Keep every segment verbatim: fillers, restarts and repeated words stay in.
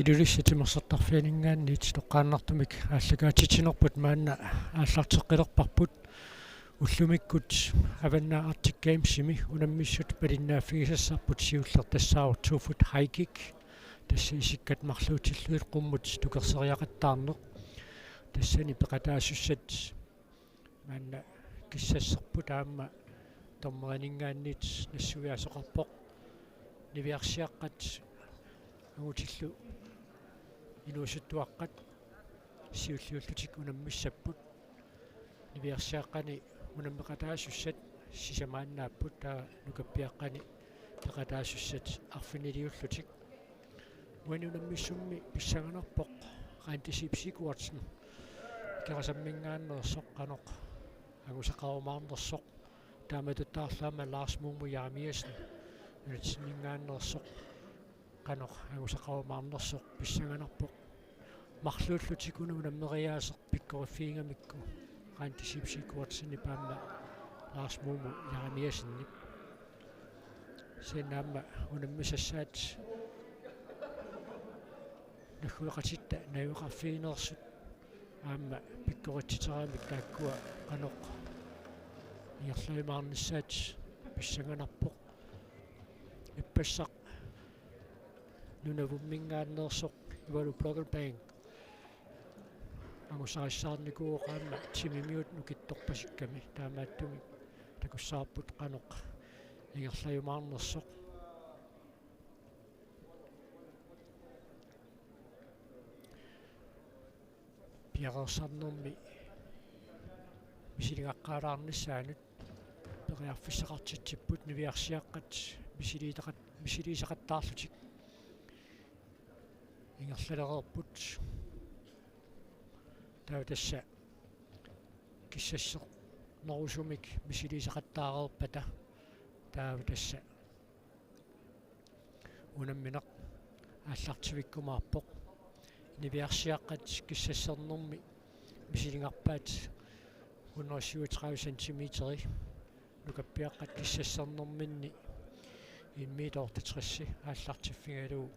Ilulissat timersortarfianinngaanniit toqqaannartumik aallakaatitsinerput maanna aallarteqqilerparput. Ullumikkut Avannaata Arctic Gamesimi unammissut malinnaaffigisassarput siulleq tassaavoq two foot high kick. Tassa isikkat marluutillugit qummut tukerseriaqattaarneq. Tassani peqataasussat maanna kissasserput aamma dommerininngaanniit nassuiaasoqarpoq. Niviarsiaqqat angutillu inuusuttuaqqat siulliullutik unammissapput. Niviarsiaqqani unammeqataasussat sisamaannaapput, taava nukappiaqqani peqataasussat arfiniliullutik. Uani unammissummi pissanganarpoq Randi Sip Sigurdsen, Ikerasamminngaanneersoq, qanoq angusaqarumaarnersoq. Taamatuttaarlu aamma Lars Mumu Jeremiassen, nunatsinninngaanneersoq, qanoq angusaqarumaarnersoq pissanganarpoq. Marluullutik una unammeriaaseq pikkoriffigigamikku Randi Sip Sigurdsenip aamma Lars Mumu Jeremiassenip. Kisianni aamma unammisassaat naggueqatitta najugaqarfigineersut aamma pikkoritsiteramik taakkua qanoq ingerlajumaarnissaat pissanganarpoq. Ippassaq Nunavumminngaanneersoq Ivalu Bløggelbang angusarissaarnikuuvoq aamma timimiut nukittorpasikkami, taamaattumik takussavarput qanoq ingerlajumaarnersoq. Piareersarnermi misiligaqqaalaarnissaanut periarfissaqartitsipput niviarsiaqqat misiliitaqat-, misiliisaqattaarlutik ingerlalereerput. Taava tassa kissassernerusumik misiliisaqattaareerpata taava tassa unammineq aallartivikkumaarpoq. Niviarsiaqqat kissassernermi misiligarpaat hundrede syvogtredive centimeteri, nukappiaqqat kissassernerminni en meter otteogtres aallartiffigalugu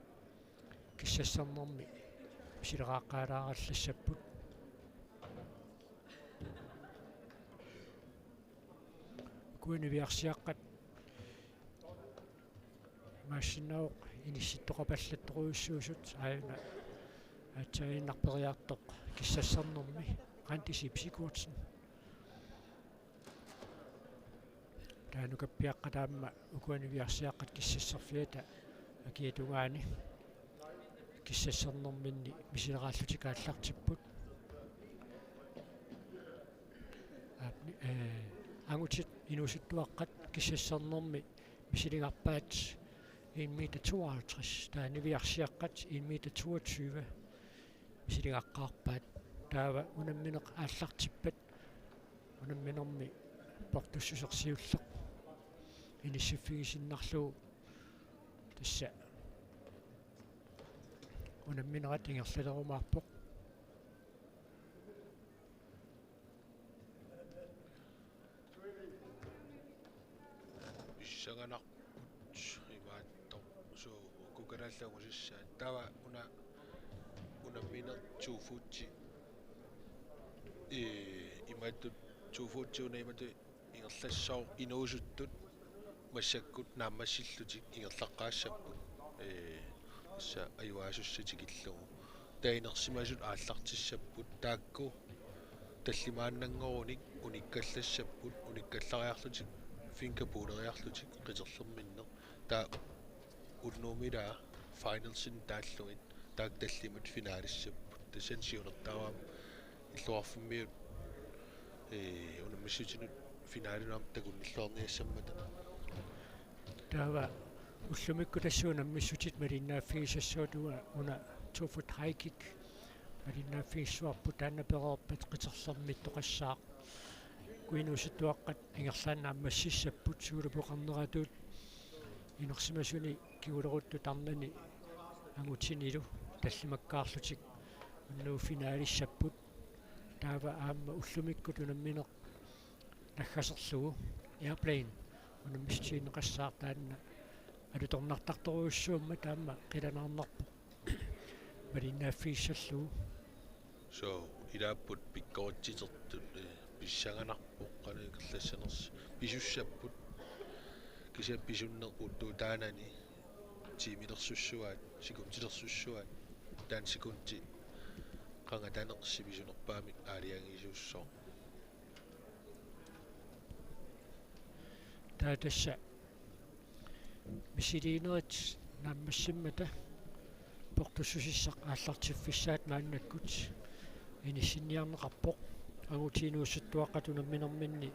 kissassernermi misileraaqqaalaarallassapput. Ukua niviarsiaqqat imaassinnaavoq inissittoqapallattorujussuusut, aajuna aatsaannarperiartoq kissassernermi Randi Sip Sigurdsen. Taava nukappiaqqat aamma ukua niviarsiaqqat kissasserfiata akiata tungaani kissassernerminni misileraallutik aallartipput. Aap, ni-, ee, angutit inuusuttuaqqat kissassernermi misiligarpaat en meter tooghalvtreds, taava niviarsiaqqat en meter toogtyve misiligaqqaarpaat. Taava unammineq aallartippat unamminermi portussuseq siulleq inissiffigisinnarlugu tassa unamminerat ingerlalerumaarpoq. Pissanganarput imaattoq, suu, uku kalaallit angusassaat. Taava una unammineq two footi, ee, imatut two footi una imatut ingerlassooq inuusuttut massakkut naammassillutik ingerlaqqaassapput. Ee, tassa ajugaasussat tikillugu. Taava inersimasut aallartissapput. Taakku tallimaannanngoruni unikkallassapput, unikkallariarlutik fingerpooleriarlutik qiterlerminneq. Taava unnuup ilaa finalsinik taallugit taakku tallimat finalissapput. Tassani siunertaavaa illoqarfimmiut, ee, unammissutinut finalinut aamma takunnilluarniassammata. Taava ullumikkut tassa unammissutit malinnaaffigisassavut, uanga una two foot high kick malinnaaffigissavarput, taanna pereerpat qiterlermittoqassaaq. Ukua inuusuttuaqqat ingerlaannaq naammassissapput suulapoqarneratut inersimasuni kinguleruttut arnani angutinilu tallimakkaarlutik unnuup finalissapput. Taava aamma ullumikkut unammineq naggaserlugu airplane unammissutigineqassaaq, taanna alutornartartorujussuummat aamma qilanaarnarpoq. Palinnaaffigissallugu. Soo, ilaapput pikkoritsitertut, eh, pissanganarpoq qanoq ingerlassanersoq. Pisussapput. Kisianni pisunneq ulloq taanani tiimilersussuaat, sekundilersussuaat. Taanna sekundi qangataneq sivisunerpaamik aalajangiisussooq. Taava tassa misiliinerit naammassimmata portussuseq aallartiffissaat maannakkut inissinniarneqarpoq. Angutit inuusuttuaqqat unamminerminni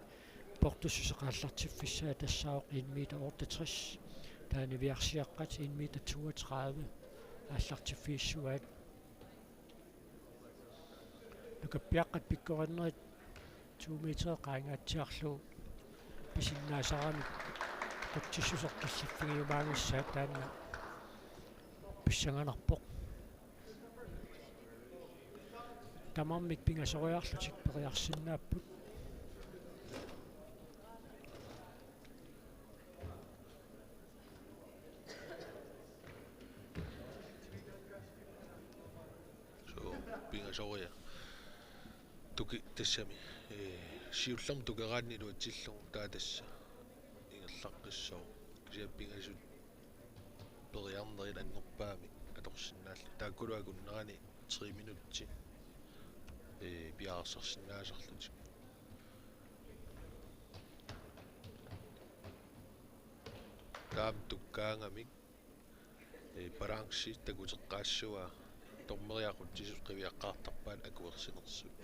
portussuseq aallartiffissaa tassaavoq en meter otteogtres. Taava niviarsiaqqat en meter toogtredive aallartiffigissuaat. Nukappiaqqat pikkorinnerit to meter qaangaatsiarlugu pisinnaasaramik qutsissuseq killiffigiumaagissaat taanna pissanganarpoq. Tamarmik pingasoriarlutik periarsinnaapput. Soo, pingasoriaq. Tuki-, tassami, eh, siullermik tukeraanni iluatsillugu taava tassa ingerlaqqissaaq. Kisianni pingasut periarnerit annerpaamik atorsinnaallutik. Taakkulu akunnerani tre minutsit, eh, piareersarsinnaasarlutik. Taama tukkaangamik, eh, balanci takuteqqaassuaa, dommeriaqutsisoq qiviaqqaartarpaat akuersinersut.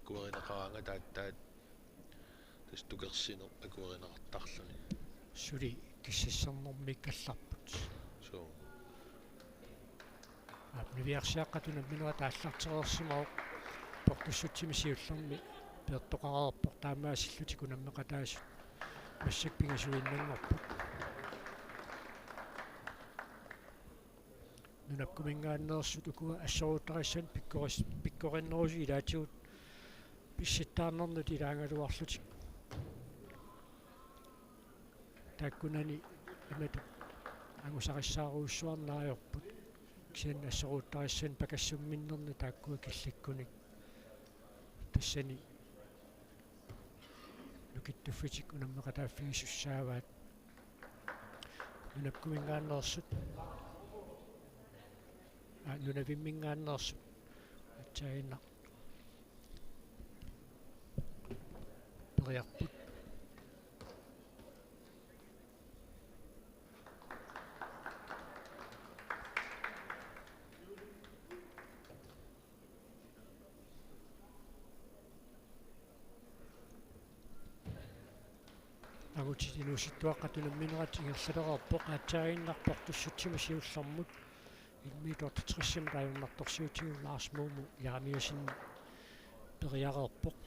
Akuerineqaraangat aatsaat tassa tukersineq akuerineqartarluni. Suli kississernermiikkallarput. Soo. Aap, niviarsiaqqat unamminerat aallartereersimavoq, portussutsimik siullermik peertoqareerpoq, taamaasillutik unammeqataasut massakkut pingasuinnanngorput. Nunappuminngaanneersut ukua assoruuttarissanik pikkoris-, pikkorinnerusut ilaatigut pissittaarnernut ilaagaluarlutik. Taakkunani imatut angusarissaarujussuarneq ajorput. Kisianni assoruuttarissanik pakassumminnerni taakkua killikkunik tassani nukittuffitik unammeqataaffigisussaavaat. Nunappuminngaanneersut, aa, Nunavimminngaanneersut aatsaannaq periarput. Angutit inuusuttuaqqat unamminerat ingerlalereerpoq, aatsaannaq portussutsimik siullermut en meter otteogtresimut ajornartorsiutigalugu Lars Moomo Jeremiassenip periareerpoq.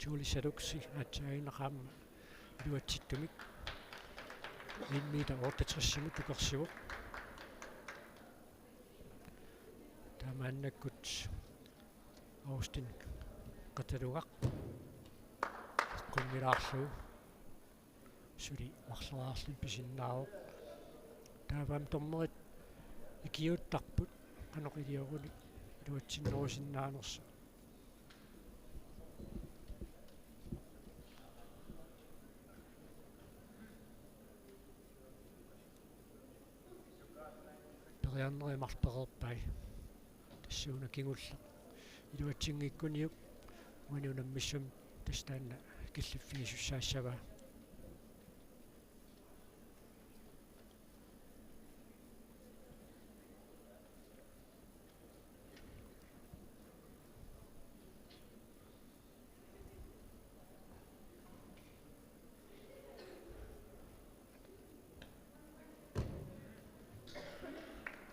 Julie Saduksi aatsaannaq aamma iluatsittumik en meter otteogtresimut tukersivoq. Taamaannakkut Austin Qatalugaq eqqunnilaarlugu suli marloriarluni pisinnaavoq. Taava aamma dommerit ikiuuttarput qanoq iliorlutik iluatsinnerusinnaanersoq. Periarnerit marluk pereerpai. Tassuuna kingulleq iluatsinngikkuniuk uani unammissumik tassa taanna killiffigisussaassagaa.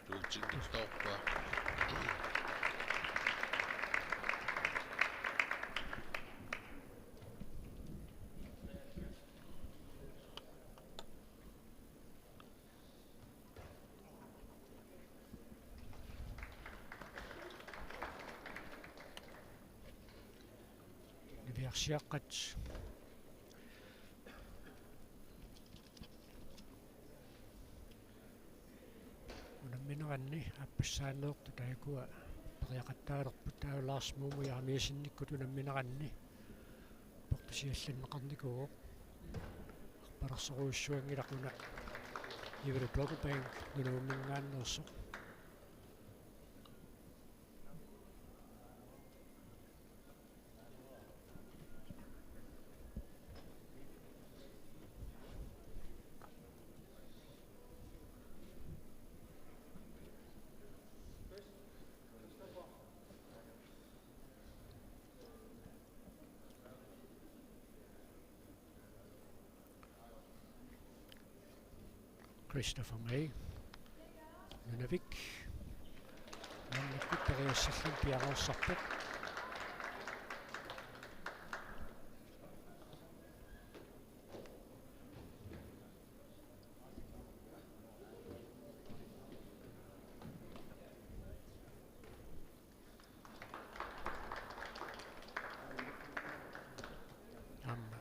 Luutsinngitsoorpaa. Niviarsiaqqat. Unammineq Anni aappassaanneertut taakkua periaqattaalerput, taava Lars Muumut Jeremiassenikkut unammineranni poqtasiallanneqarnikuuvoq. Arpalersorujussuanngilaq una Ivalu Blokkerbank Nunavumminngaanneersoq. Christopher May. Nunavik. Maannakkut periassalluni piareersarpoq. Aamma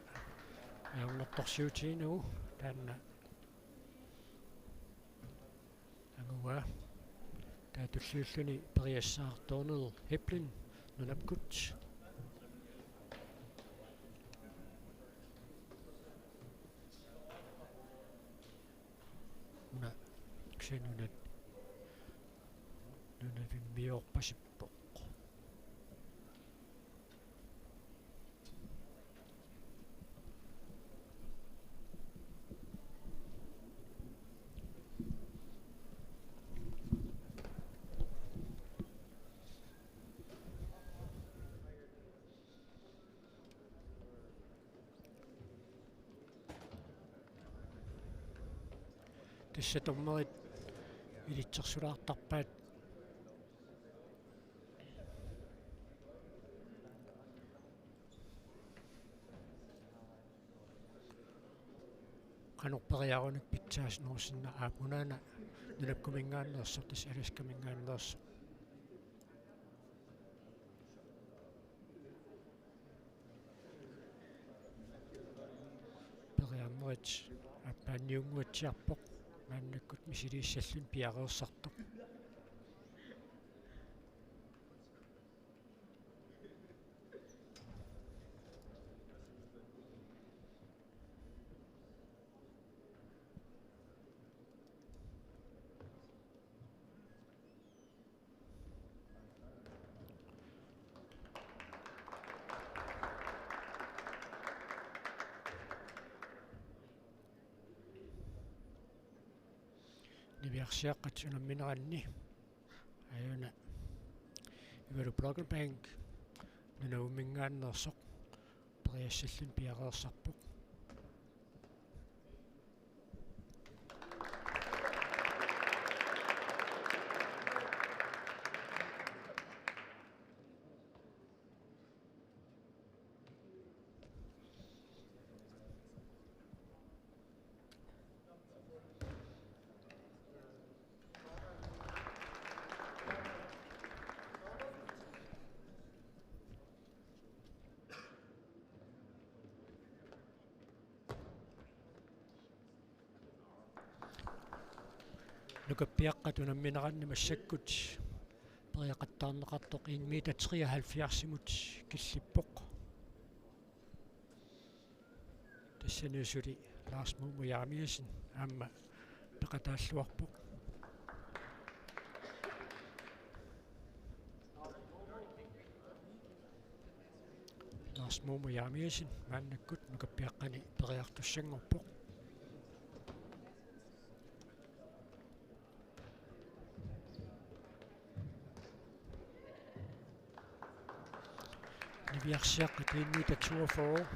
ajornartorsiutigiinnagu taanna angua. Taava tulliulluni periassaartoq Donald Heblin Nunakkut. Una kisianni una Nunavimmiorpasippoq. Tassa dommerit ilitsersulaartarpaat. Qanoq periarunik pitsaasunerussinnaava? Aap, unaana Nunakkuminngaanneersoq, tassa Alaskaminngaanneersoq. Periarnerit aappaanniunnguatsiarpoq, maannakkut misiliissalluni piareersartoq. Niviarsiaqqat unammineranni. Aajuna Ivalu Blokkerbank Nunavumminngaanneersoq periassalluni piareersarpoq. Nukappiaqqat unammineranni massakkut periaqattaarneqartoq en meter treoghalvfjerdsimut killippoq. Tassani suli Lars Muumut Jeremiassen aamma peqataalluarpoq. Lars Muumut Jeremiassen maannakkut nukappiaqqani periartussanngorpoq. Niviarsiaqqat en meter toogfyrre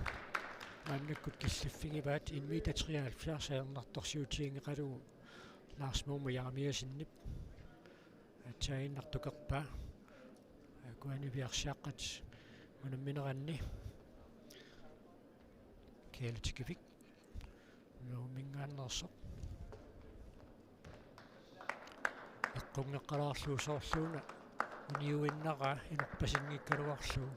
maannakkut killiffigivaat, en meter treoghalvfjerds ajornartorsiutiginngeqalugu Lars Muumut Jeremiassenip aatsaannguaq tukerpaa. Ukua niviarsiaqqat unammineranni Kjeld Tikevik Nunavumminngaanneersoq. Eqqunngeqqalaarlugu soorluuna uniuinnaraa inorpasinngikkaluarlugu.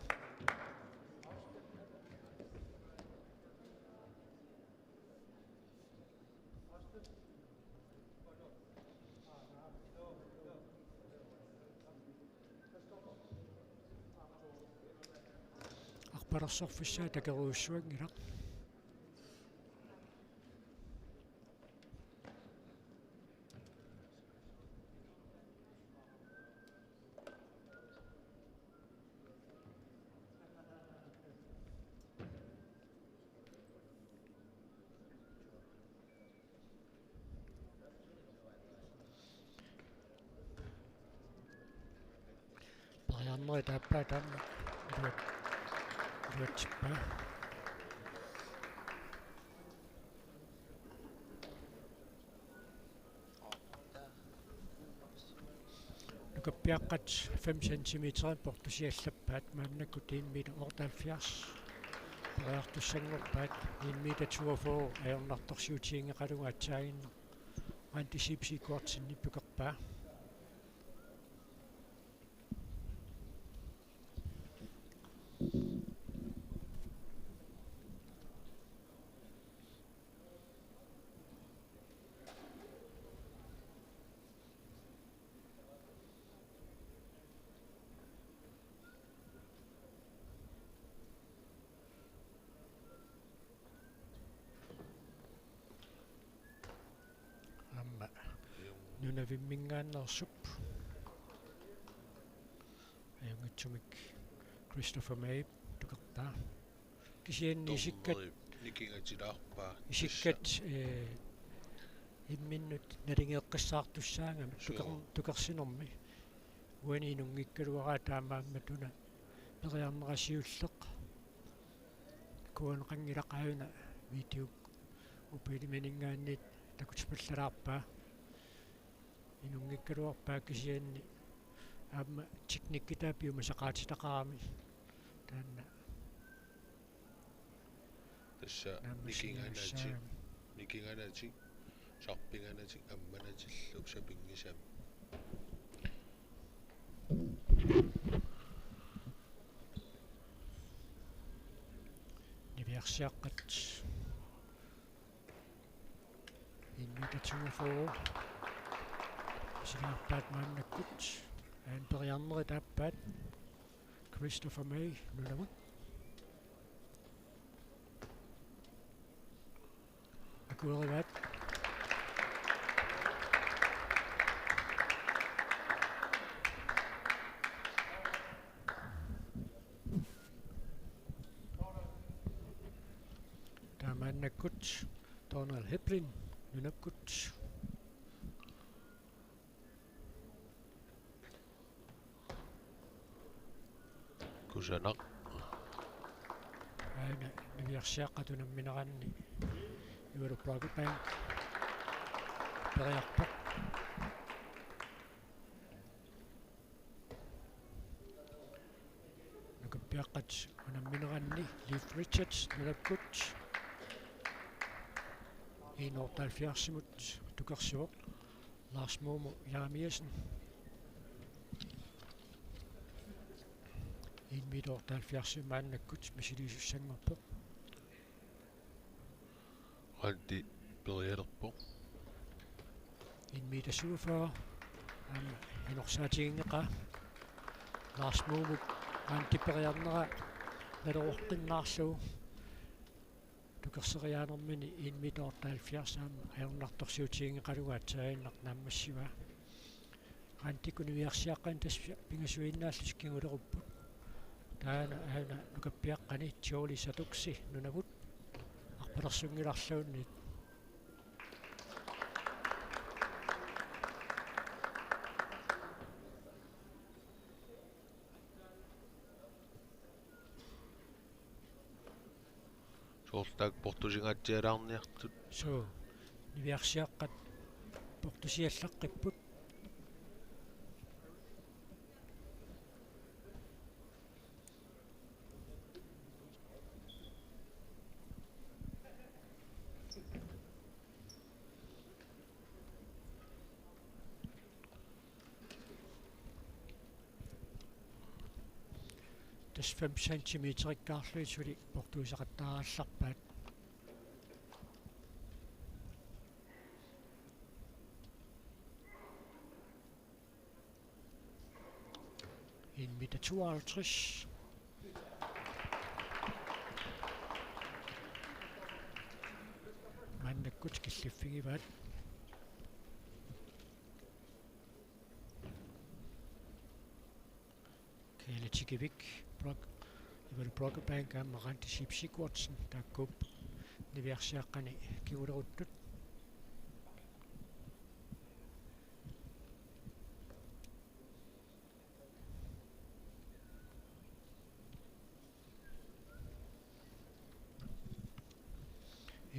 Aqqalersorfissaa takerujussuanngilaq. Periarnerit aappaat aamma iluat-, iluatsippaa. Nukappiaqqat fem centimeter portusiallappaat, maannakkut en meter otteoghalvfjerds. Periartussanngorpaat en meter toogfyrre ajornartorsiutiginngeqalugu aatsaannguaq. Randi Sipsi Kortsen nippukerpaa. Aamma nunavimminngaanneersup ajunngitsumik Christopher May tukertaa. Kisianni isikkat, dommeri nikingatilaarpaa. Isikkat, tassa, eh, imminnut naligeeqqissaartussaagami. Suu. Tuker-, tukersinermi. Uani inunngikkaluaraat taamaammat una periarnera siulleq. Kuaneqanngilaq aajuna video mobilimininngaanniit takutipallalaarpaa. Inunngikkaluarpaa kisianni aamma teknikkitaapiumasaqaatitaqarami taanna. Tassa naammassinissaagami. Nikinganatik, nikinganatik, sarpinganatik ammanatillu sapinngisamik. Niviarsiaqqat. En meter toogfyrre. Silaarpaat maannakkut. Aajuna periarnerit aappaat. Christopher May, Nunavut. Akuerivaat. Taamaannakkut Donald Heblin, Nunakkut. Kusanaq. Aajuna niviarsiaqqat unammineranni Ivalu Brocklebank periarpoq. Nukappiaqqat unammineranni Leif Richards, Nunakkut. En otteoghalvfjerdsimut tukersivoq Lars Momo Jeremiassen. En meter otteoghalvfjerds maannakkut misiliisussanngorpoq. Randi perialerpoq. En meter syvogfyrre. Aamma inorsaatiginngeqaa. Lars Momop Randi periarnera naleroqqinnaarlugu. Tukerseriaanermini en meter otteoghalvfjerds aamma ajornartorsiutiginngeqalugu aatsaannguaq naammassivaa. Randip niviarsiaqqani tassa pingasuinnaallutik kingulerupput. Taanna aajuna nukappiaqqani Jolie Saduksi, Nunavut, arpalersunngilarluunniit. Soorlu taakku portusingaatsialaarniartut. Suu, niviarsiaqqat portusiallaqqipput. Tassa fem centimeterikkaarlugit suli portuisaqattaarallarpaat. En meter tooghalvtreds. Killiffigivaat. Kaali Tikivik, Brock, Ivalu Brockbank aamma Randi Schiø Sigurdsen, taakku niviarsiaqqani kinguleruttut.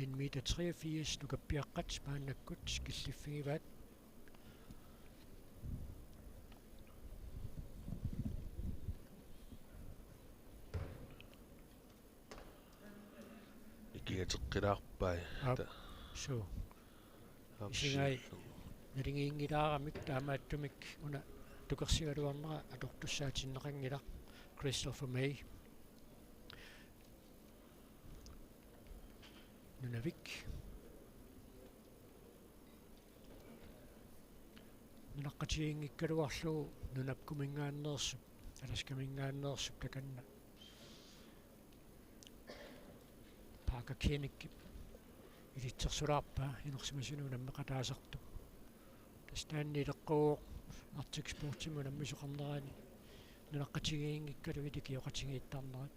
En meter treogfirs, nukappiaqqat maannakkut killiffigivaat. Ikiateqqilaarpai. Aap. Ta- Suu. Aap, isigai suu. Naligiinngilaaramik taamaattumik una tukersigaluarnera atortussaatinneqanngilaq. Christopher May. Nunavik. Nunaqqatigiinngikkaluarlugu Nunapkuminngaanneersup, Alaskamingaanneersup takanna. Parker Koenig ilitsersulaarpaa inersimasunut unammeqataasartoq. Tassa taanna ileqquuvoq Arctic Sportsimi unammisoqarnerani nunaqqatigiinngikkaluit ikioqatigiittarnerat.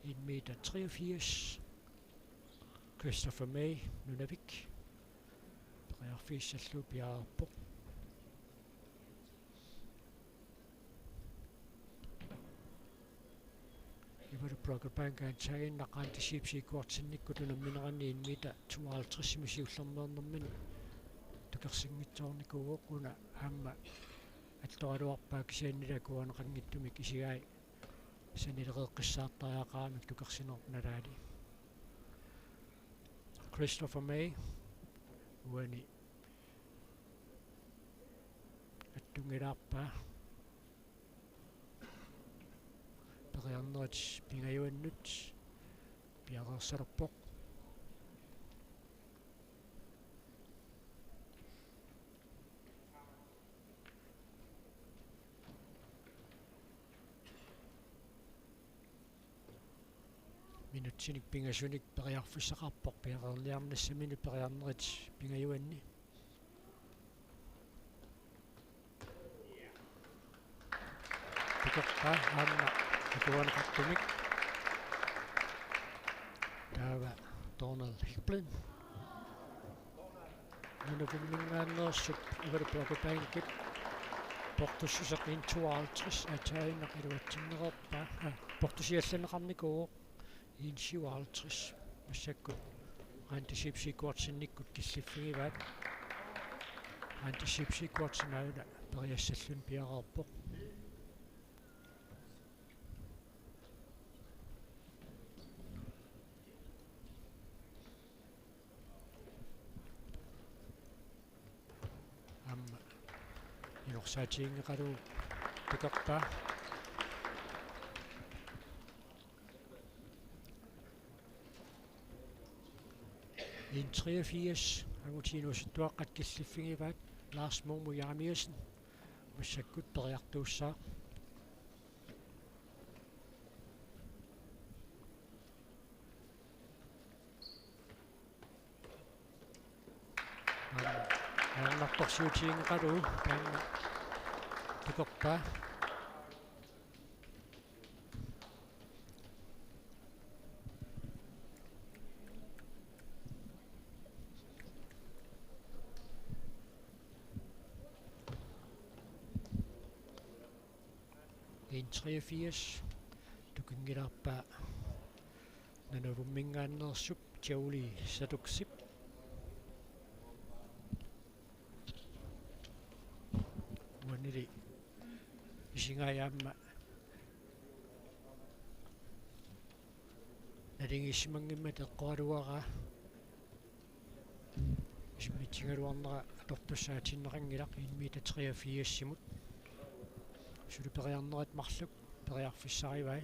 En meter treogfirs. Christopher May, Nunavik. Periarfissallugu piareerpoq. Ivalu Brockbank aatsaannguaq Randi Schiø Sigurdsenikkut unamminerani en meter tooghalvtredsimi siullermeernermini tukersinngitsoornikuuvoq, una aamma attoraluarpaa kisiannili akuerineqanngitsumik isigai sanilereeqqissaartariaqaramik tukersinerup nalaani. Christopher May uani attunngilaarpaa. Periarnerit pingajuannut piareersalerpoq. Minutsinik pingasunik periarfissaqarpoq piareerniarnissaminut periarnerit pingajuanni. Takorpaa aamma akuerineqartumik. Taava Donald Hegblin. Nunavumminngaanneersup Ivalu Brockbankip portussuseq en tooghalvtreds aatsaannguaq iluatsinnereerpaa. Aa, portusiallanneqarnikuuvoq en syvoghalvtreds. Massakkut Randi Schiø Sigurdsenikkut killiffigivaat. Randi Schiø Sigurdsen aajuna periassalluni piareerpoq. Aamma inorsaatiginngeqalugu takorpaa. En treogfirs, angutini usuttuaqqat killiffigivaat, Lars Momo Jeremiassen massakkut periartuussaaq. Ajornartorsiutiginngeqalugu taanna takorpaa. En treogfirs, tukinngilaarpaa Nunavumminngaanneersup Jolie Saduksip. Uanili isigai aamma naligiissimanngimmat eqqoraluaraa. Isimmitsigaluarnera atortussaatinneqanngilaq en meter treogfirsimut. Suli periarnerit marluk periarfissarivai.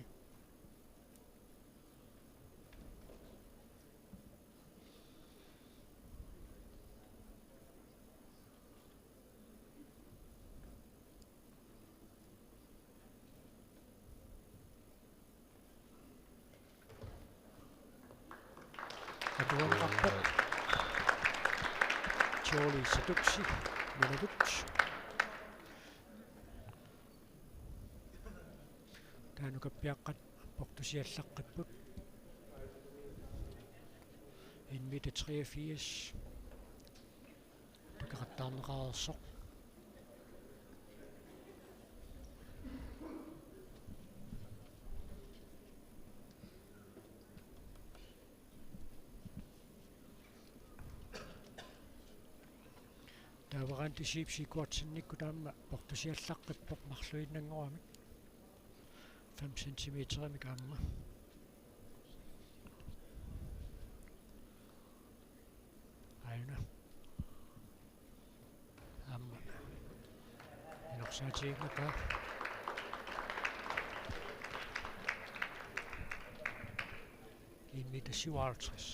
Atuganeqarpoq. Jolie Satuksi, Nunavut. Taanna ukappiaqqat portusiallaqqipput. En meter treogfirs. Takeqattaarneqareersoq. Taava Randi Schiø Sigurdsenip taanna portusiallaqqippoq marluinnanngoramik. Fem centimeterimik aamma. Aajuna. Aamma. Inorsaatiginngippaa. En meter syvoghalvtreds.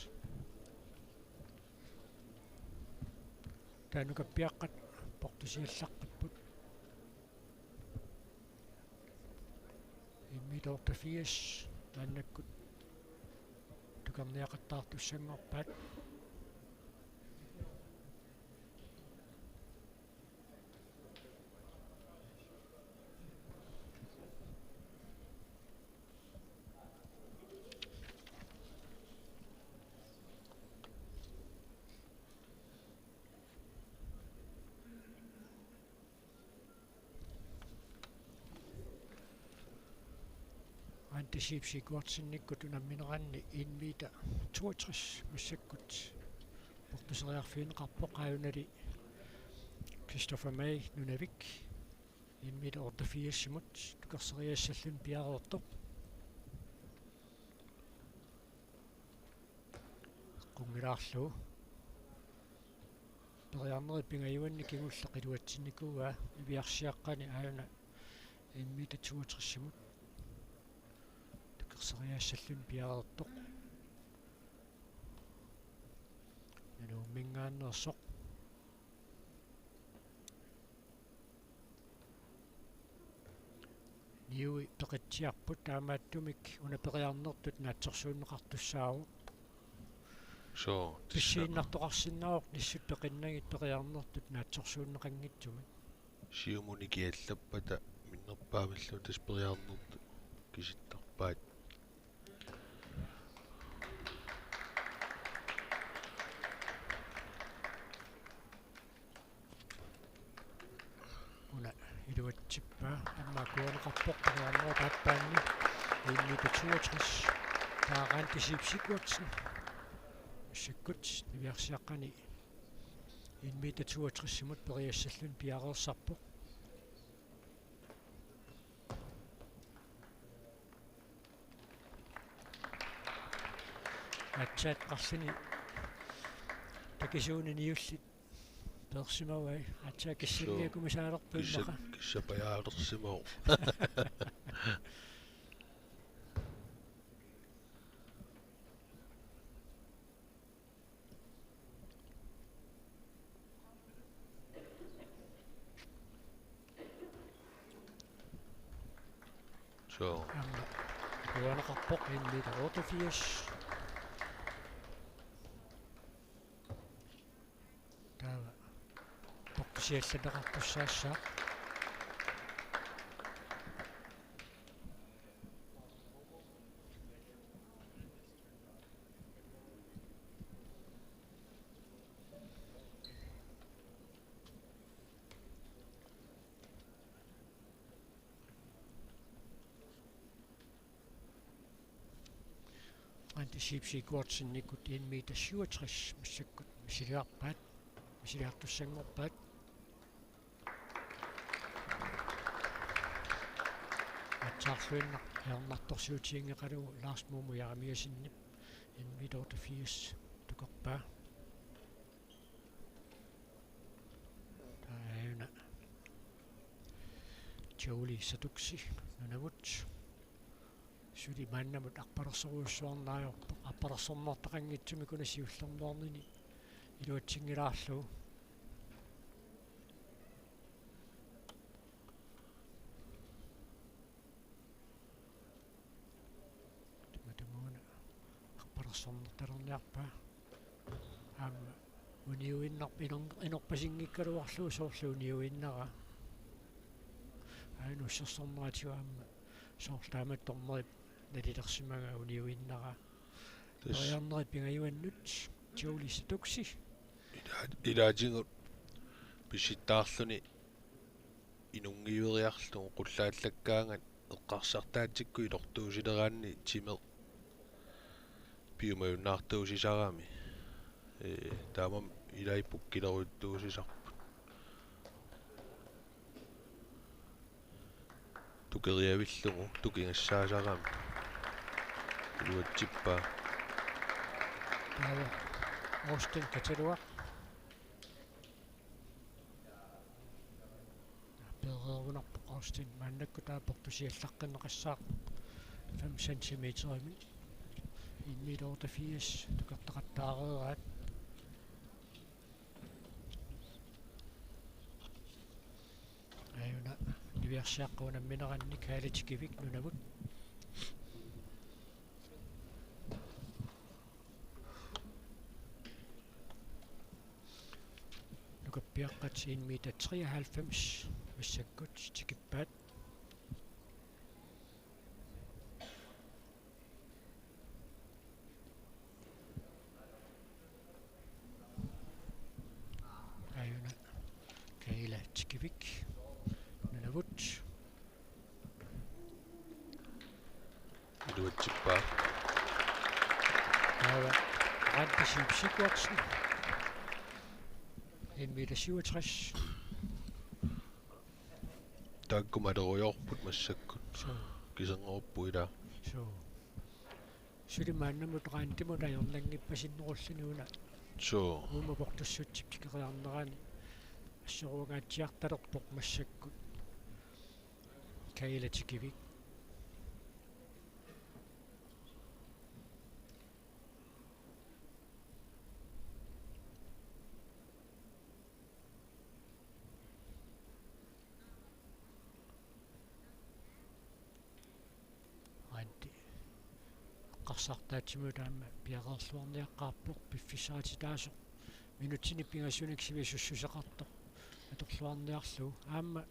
Taanna ukappiaqqat portusiallaqqipput. En meter otteogfirs, maannakkut tukerniaqattaartussanngorpaat. Randi Schiø Sigurdsenip unammineranni en meter toogtres massakkut portuseriarfigineqarpoq, aajunali Christopher May Nunavik en meter otteogfirsimut tukerseriassalluni piareersoq. Qunngilaarlugu. Periarnerit pingajuanni kingulleq iluatsinnikuuaa, niviarsiaqqani aajuna en meter toogtresimut tukerseriassalluni piareersoq. Nanuumminngaanneersoq. Niui peqitsiarput, taamaattumik una periarnertut naatsorsuunneqartussaavoq. Suu, tassa. Pissiinnartoqarsinnaavoq nissut peqinnagit periarnertut naatsorsuunneqanngitsumik. Siumut ikiallappata minnerpaamilluunniit tassa periarnertut kisittarpaat. Una iluatsippaa, aamma akuerineqarpoq periarnerup aappaanni en meter toogtres. Taava Randi Schiø Sigurdsen massakkut niviarsiaqqani en meter toogtresimut periassalluni piareersarpoq. Aatsaat qarlini takisuuni niullit peersimavai, aatsaat kissanniakumisaalerput immaqa. Kissa-, kissapajaalersimavoq. Suu. Aamma. Akuerineqarpoq en meter otteogfirs. Taava portusiallanneqartussaassaaq. Randi Schiø Sigurdsenip en meter syvogtres massakkut misiliarpaat, misiliartussanngorpaat. Aatsaarluinnaq ajornartorsiutiginngeqalugu Lars Momo Jeremiassenip en meter otteogfirs tukerpaa. Taava aajuna Jolie Satuksi Nunavut. Suli maannamut arpalersorujussuarneq ajorpoq, arpalersorneqartaqanngitsumik una siullermeernini iluatsinngilaarlugu. Tamatumuuna arpalersornertalerniarpaa. Aamma Uniuinnarp inor-, inorpasinngikkaluarlugu soorlu uniuinnara. Aana ussersorneratigut aamma soorlu taamatut dommerip nalilersimagaa uniuinnara. Tassa. Periarnerit pingajuannut Joe Lise Duxi. Ila-, ilaatigut pissittaarluni inunngiiveriarlugu qullaallakkaangat eqqarsartaatsikkut ilortuusileraanni timeq piumajunnaartuusisarami. Ee, taamaammat ilai pukkilerujuttuusisarput. Tukeriavillugu tukigassaasarami. Iluatsippaa. Taava Austin Kataluaq. Peereerunarpoq Austin, maannakkut taava portusiallaqqinneqassaaq fem centimeterimik. En meter otteogfirs tukertaqattaareeraat. Aajuna niviarsiaqqap unammineranni Kaali Tikivik, Nunavut. Nukappiaqqat en meter treoghalvfems massakkut tikippaat. Aajuna Kaila Tikivik, Nunavut. Iluatsippaa. Taava Randi Siip Sigurdsen. En meter syvogtres. Taakku malerujoorput massakkut. Suu. Kiserngorupput ilaa. Suu. Suli maannamut Randimut ajornanngippassinnerulluni una. Suu. Uuma portussutsip tikeriarnerani assoruangaatsiartalerpoq massakkut. Kaila Tikivik. Randi eqqarsartaatsimut aamma piareerluarniaqqaarpoq piffissaatitaasoq. Minutsini pingasunik sivisussuseqartoq atorluarniarlugu. Aamma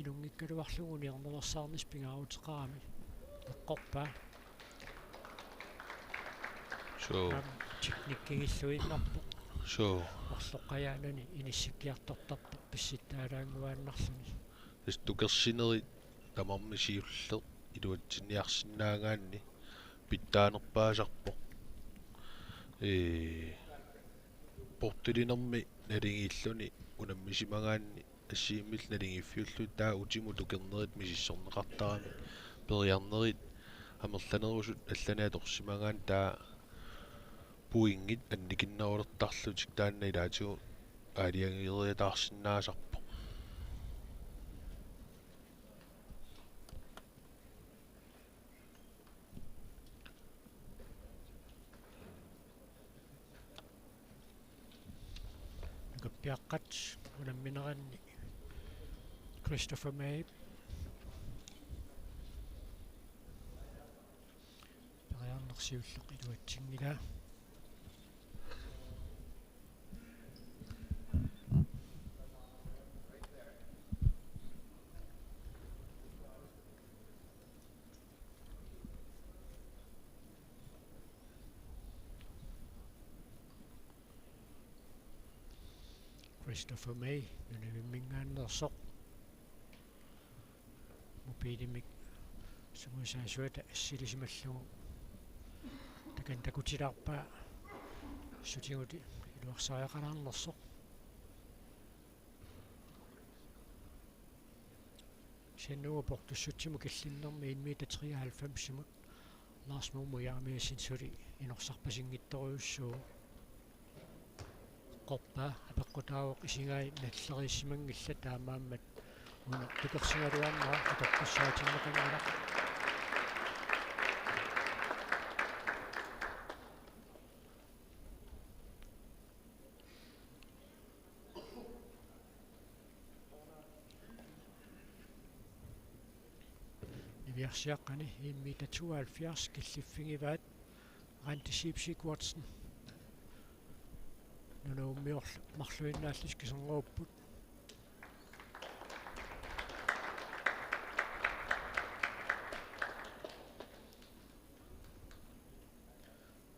inunngikkaluarlugu uniornersaarnissaq pingaaruteqarami. Eqqorpaa. Suu. Aamma teknikkigilluinnarpoq. Suu. Marloqqajaanani inissikkiartortarpoq pissittaalaannguaannarluni. Tassa tukersinerit tamarmik siulleq iluatsinniarsinnaagaanni pitsaanerpaasarpoq. Ee, portulinermi naligiilluni unammisimagaanni assigiimmillu naligiiffiullugit taava utimut tukernerit misissorneqartaramik, periarnerit amerlanerusut allanik atorsimagaanni taava pointit annikinnerulertarlutik taanna ilaatigut aalajangeeriataarsinnaasarpoq. Nukappiaqqat unammineranni Christopher May. Periarneq siulleq iluatsinngilaa. Christopher May, Nunavimminngaanneersoq. Mobilimik sungiusaasuata assilisimallugu takanna takutilaarpaa sutigut iluarsariaqalaarnersoq. Kisianni uagut portussutsimut killinnermi en meter treoghalvfemsimut Lars Momo Jeremiassenip suli inorsarpasinngitsorujussuuvoq. Eqqorpaa apeqqutaavoq isigai nalleriissimanngillat, taamaammat una tukersigaluarnera atortussaatinneqanngilaq. Niviarsiaqqani en meter tooghalvfjerds killiffigivaat Randi Siip Sigurdsen. Nunavummiorlu marluinnaallutik kisernerupput.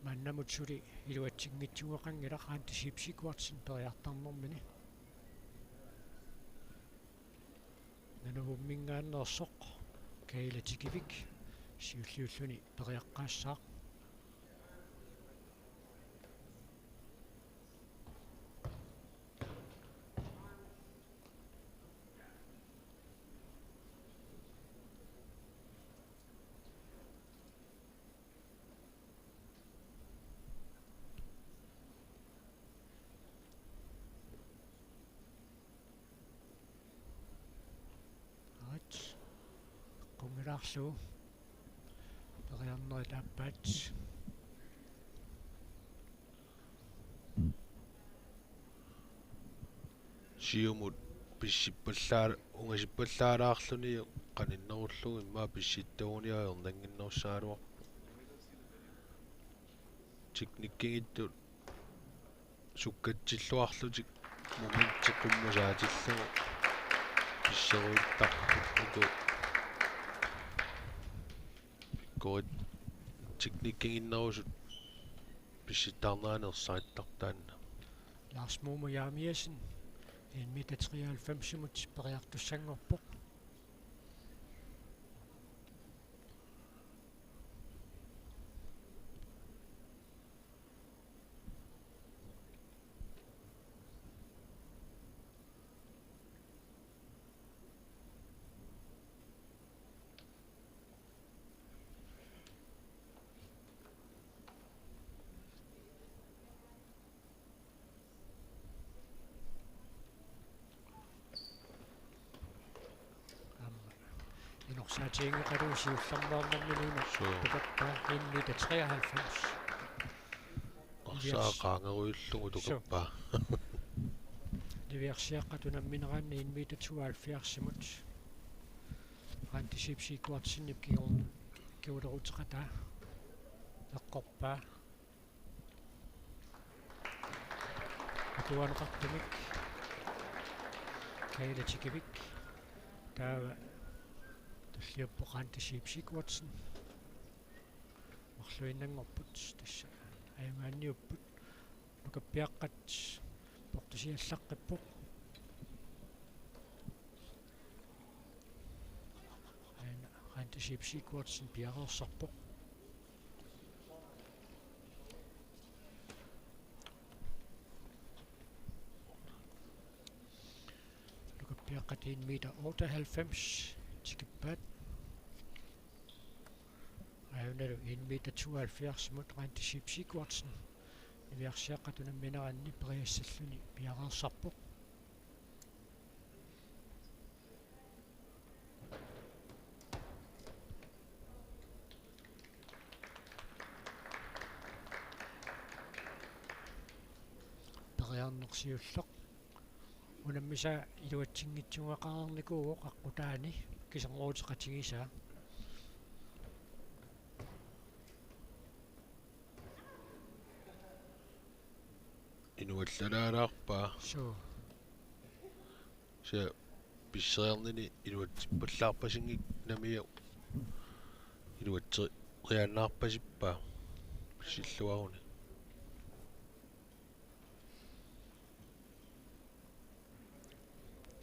Maannamut suli iluatsinngitsunngeqanngilaq Randi Sipsi Kuartsen periartarnermini. Nunavumminngaanneersoq Kayla Tikivik siulliulluni periaqqaassaaq. Aat. Qungilaarlu. Periarnerit aappaat. Siumut pissippallaar-, ungasippallaalaarluni qaninnerullugu immaqa pissittuuguniuk ajornannginnerussagaluarpoq. Teknikkinngitsut sukkatsilluarlutik momenti qummut saatillugu pisseruittarput uku pikkorit teknikkinnginnerusut pissittarnerani ersarittartaanna. Lars Momo Jeremiassen, en meter treoghalvfemsimut periartussanngorpoq. Aamma inorsaatiginngeqalugu siullermeernermini una. Suu. Tukappaa en meter treoghalvfems. Orsaa niviars-, qaangerujullugu. Suu. Tukappaa. Niviarsiaqqat unammineranni en meter tooghalvfjerdsimut. Randi Sipsi Kuartsenip kigor-, kiguleruteqataa. Eqqorpaa. Atuaneqartumik Kayla Tikivik. Taava tulliuppoq Randi Sipsi Kuartsen. Marluinnanngorput tassa ajugaanniupput. Nukappiaqqat portusiallaqqippoq. Aana Randi Sipsi Kuartsen piareersarpoq. Nukappiaqqat en meter otteoghalvfems tikippaat. Ajunalu en meter tooghalvfjerdsimut Randi Sipsi Kuartsen. Niviarsiaqqat unammineranni periassalluni piareersarpoq. Periarneq siulleq. Unammisaa iluatsinngitsunngeqareernikuuvoq aqqutaani kiserneruteqatigisaa. Inuallalaalaarpaa. Suu. Kisianni pisseriarnini iluatsippallaarpasinngikkunik namiu iluatseriaannaarpasippaa pissilluaruni.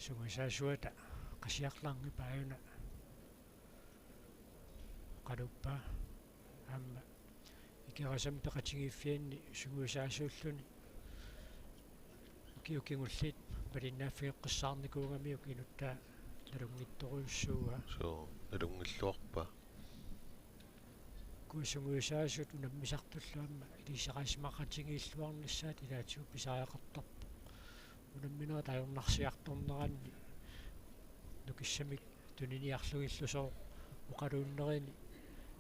Sungiusaasuata Qasiarlanngip aajuna oqaluuppaa aamma Ikerasamik peqatigiiffianni sungiusaasuulluni ukiut kingulliit malinnaaffigeqqissaarnikuugamiuk inuttaa nalunngitsorujussuuaa. Suu, nalunngilluarpaa. Ukua sungiusaasut unammisartullu aamma iliuuseqaasimaqatigiilluarnissaat ilaatigut pisariaqartarpoq. Unamminerit ajornarsiartorneranni nukissamik tuniniarlugillu sooq oqaluunnerini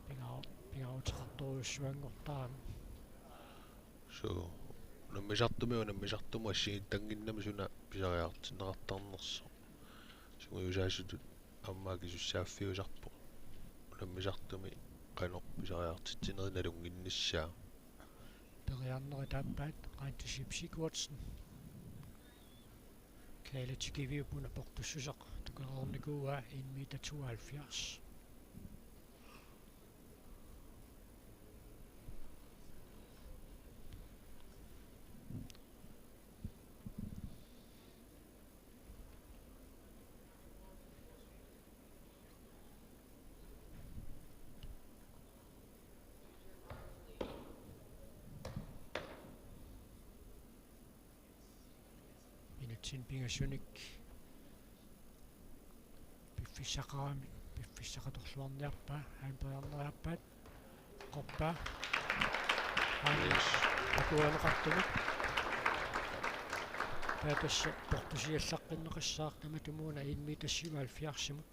pinga-, pingaaruteqartorujussuanngortarami. Suu, unammisartumi, unammisartumut assigiittannginnami suna pisariaqartinneqartarnersoq. Sungiusaasutut aamma akisussaaffiusarpoq. Unammisartumi qanoq pisariaqartitsinerit nalunnginnissaat. Periarnerit aappaat, Randi Schiødte Sigurdsen. Kayla Tikiviup una portussuseq tukereernikuuaa en meter tooghalvfjerds. Inatsit pingasunik piffissaqarami, piffissaqatorluarniarpaa, aamma periarnerit aappaat, eqqorpaa. Aamma. Yes. Akuerineqartumik. Taava tassa portusiallaqqinneqassaaq tamatumuuna en meter syvoghalvfjerdsimut.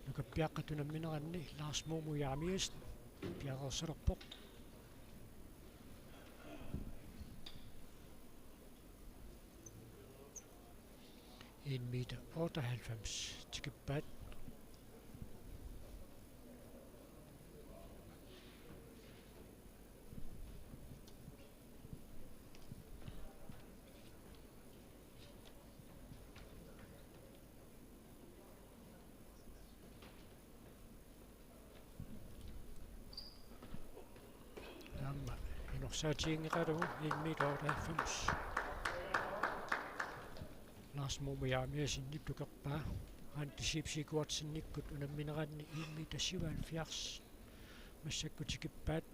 Nukappiaqqat unammineranni Lars Momo Jeremiassen piareersalerpoq. En meter otteoghalvfems tikippaat. Aamma inorsaatiginngeqalugu en meter otteoghalvfems. Lars Momo Jeremiassenip tukerpaa. Randi Schiødte Sigurdsenikkut unammineranni en meter syvoghalvfjerds. Massakkut tikippaat.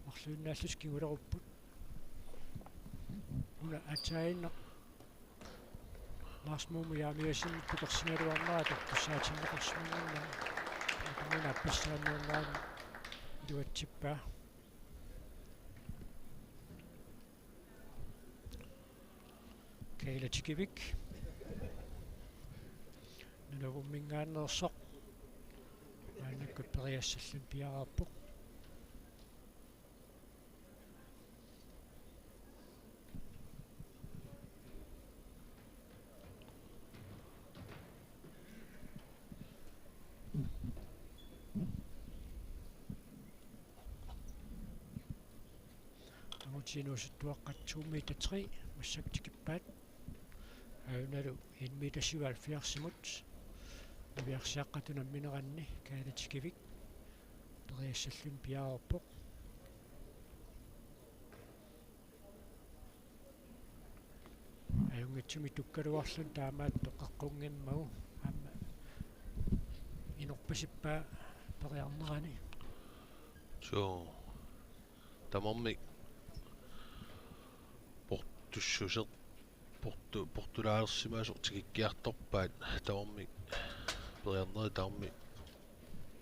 Marluinnaallutik kingulerupput. Una aatsaannguaq Lars Momo Jeremiassen tukersigaluarnera atortussaatinneqarsimanngormat. Una appassaannuarnerani iluatsippaa. Kayla Tikivik. Nunavumminngaanneersoq. Maannakkut periassalluni piareerpoq. Angutini inuusuttuaqqat to meter tre, massakkut tikippaat. Ajunalu en meter syvoghalvfjerdsimut. Niviarsiaqqat unammineranni Kayla Tikivik periassalluni piareerpoq. Ajunngitsumik tukkaluarluni taamaattoq qaqqunngimmavaa aamma inorpasippaa periarnerani. Suu. Tamarmik portussuseq portu-, portulaarsimasoq tikikkiartorpaat, tamarmik periarnerit tamarmik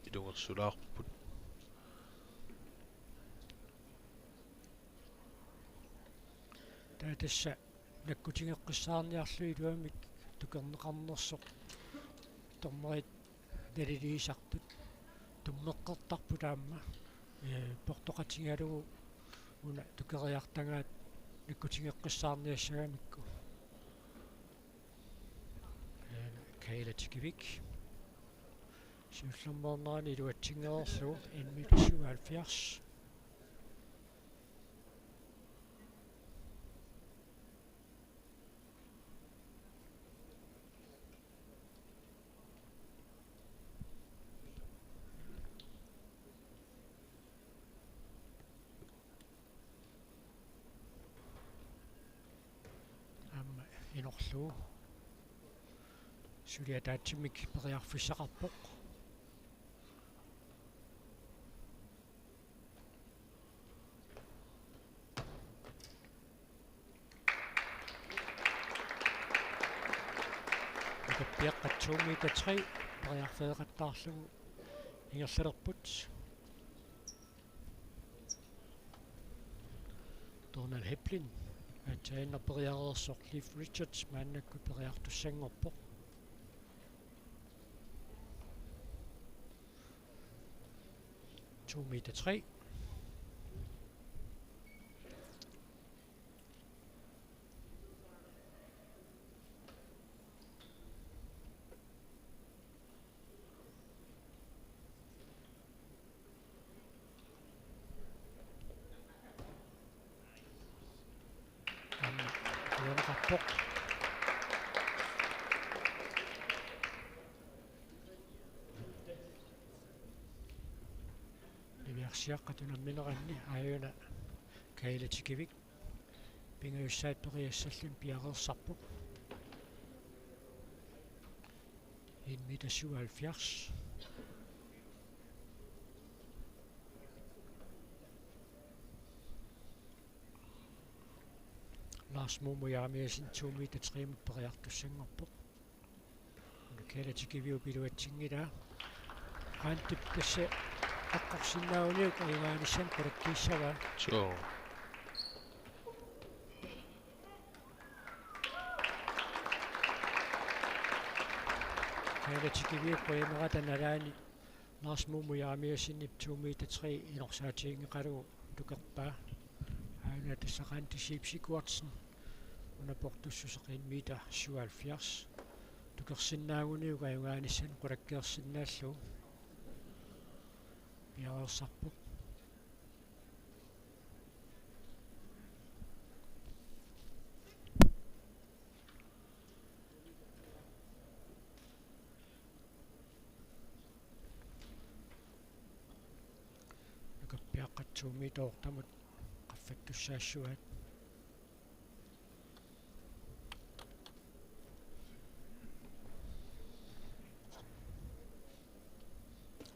ilungersulaarput. Taava tassa nakkutigeqqissaarniarlugu iluamik tukerneqarnersoq dommerit naliliisartut tummeqqertarput aamma, ee, portoqatigalugu una tukeriartagaat nakkutigeqqissaarniassagamikku. Ee, Kayla Tikivik. Siullermeernerani iluatsinngereerlugu en meter syvoghalvfjerds. Aamma inorlugu suli ataatsimik periarfissaqarpoq. Nukappiaqqat to meter tre periarfeeqattaarlugu ingerlalerput. Donald Heplin, aatsaannguaq periareersoq Leif Richards, maannakkut periartussanngorpoq. To meter tre. Piareersarpoq. Niviarsiaqqat unammineranni aajuna Kaila Tikivik pingajussaat periassalluni piareersarpoq. En meter syvoghalvfjerds. Lars Momo Jeremiassen to meter tre-mut periartussanngorpoq. Kaila Tikiviup iluatsinngilaa. Randip tassa eqqorsinnaaguniuk ajugaanissamut qulakkiissavaa. Suu. Kaila Tikiviup qujanerata nalaani Lars Momo Jeremiassenip to meter tre inorsaatiginngeqalugu tukerpaa. Aajuna tassa Randi Schiødte Sigurdsen. Una portussuseq en meter syvoghalvfjerds. Tukersinnaaguniuk ajugaanissamut qulakkeersinnaallugu. Piareersarpoq. Nukappiaqqat to meter ottemut qaffattussaassavaat.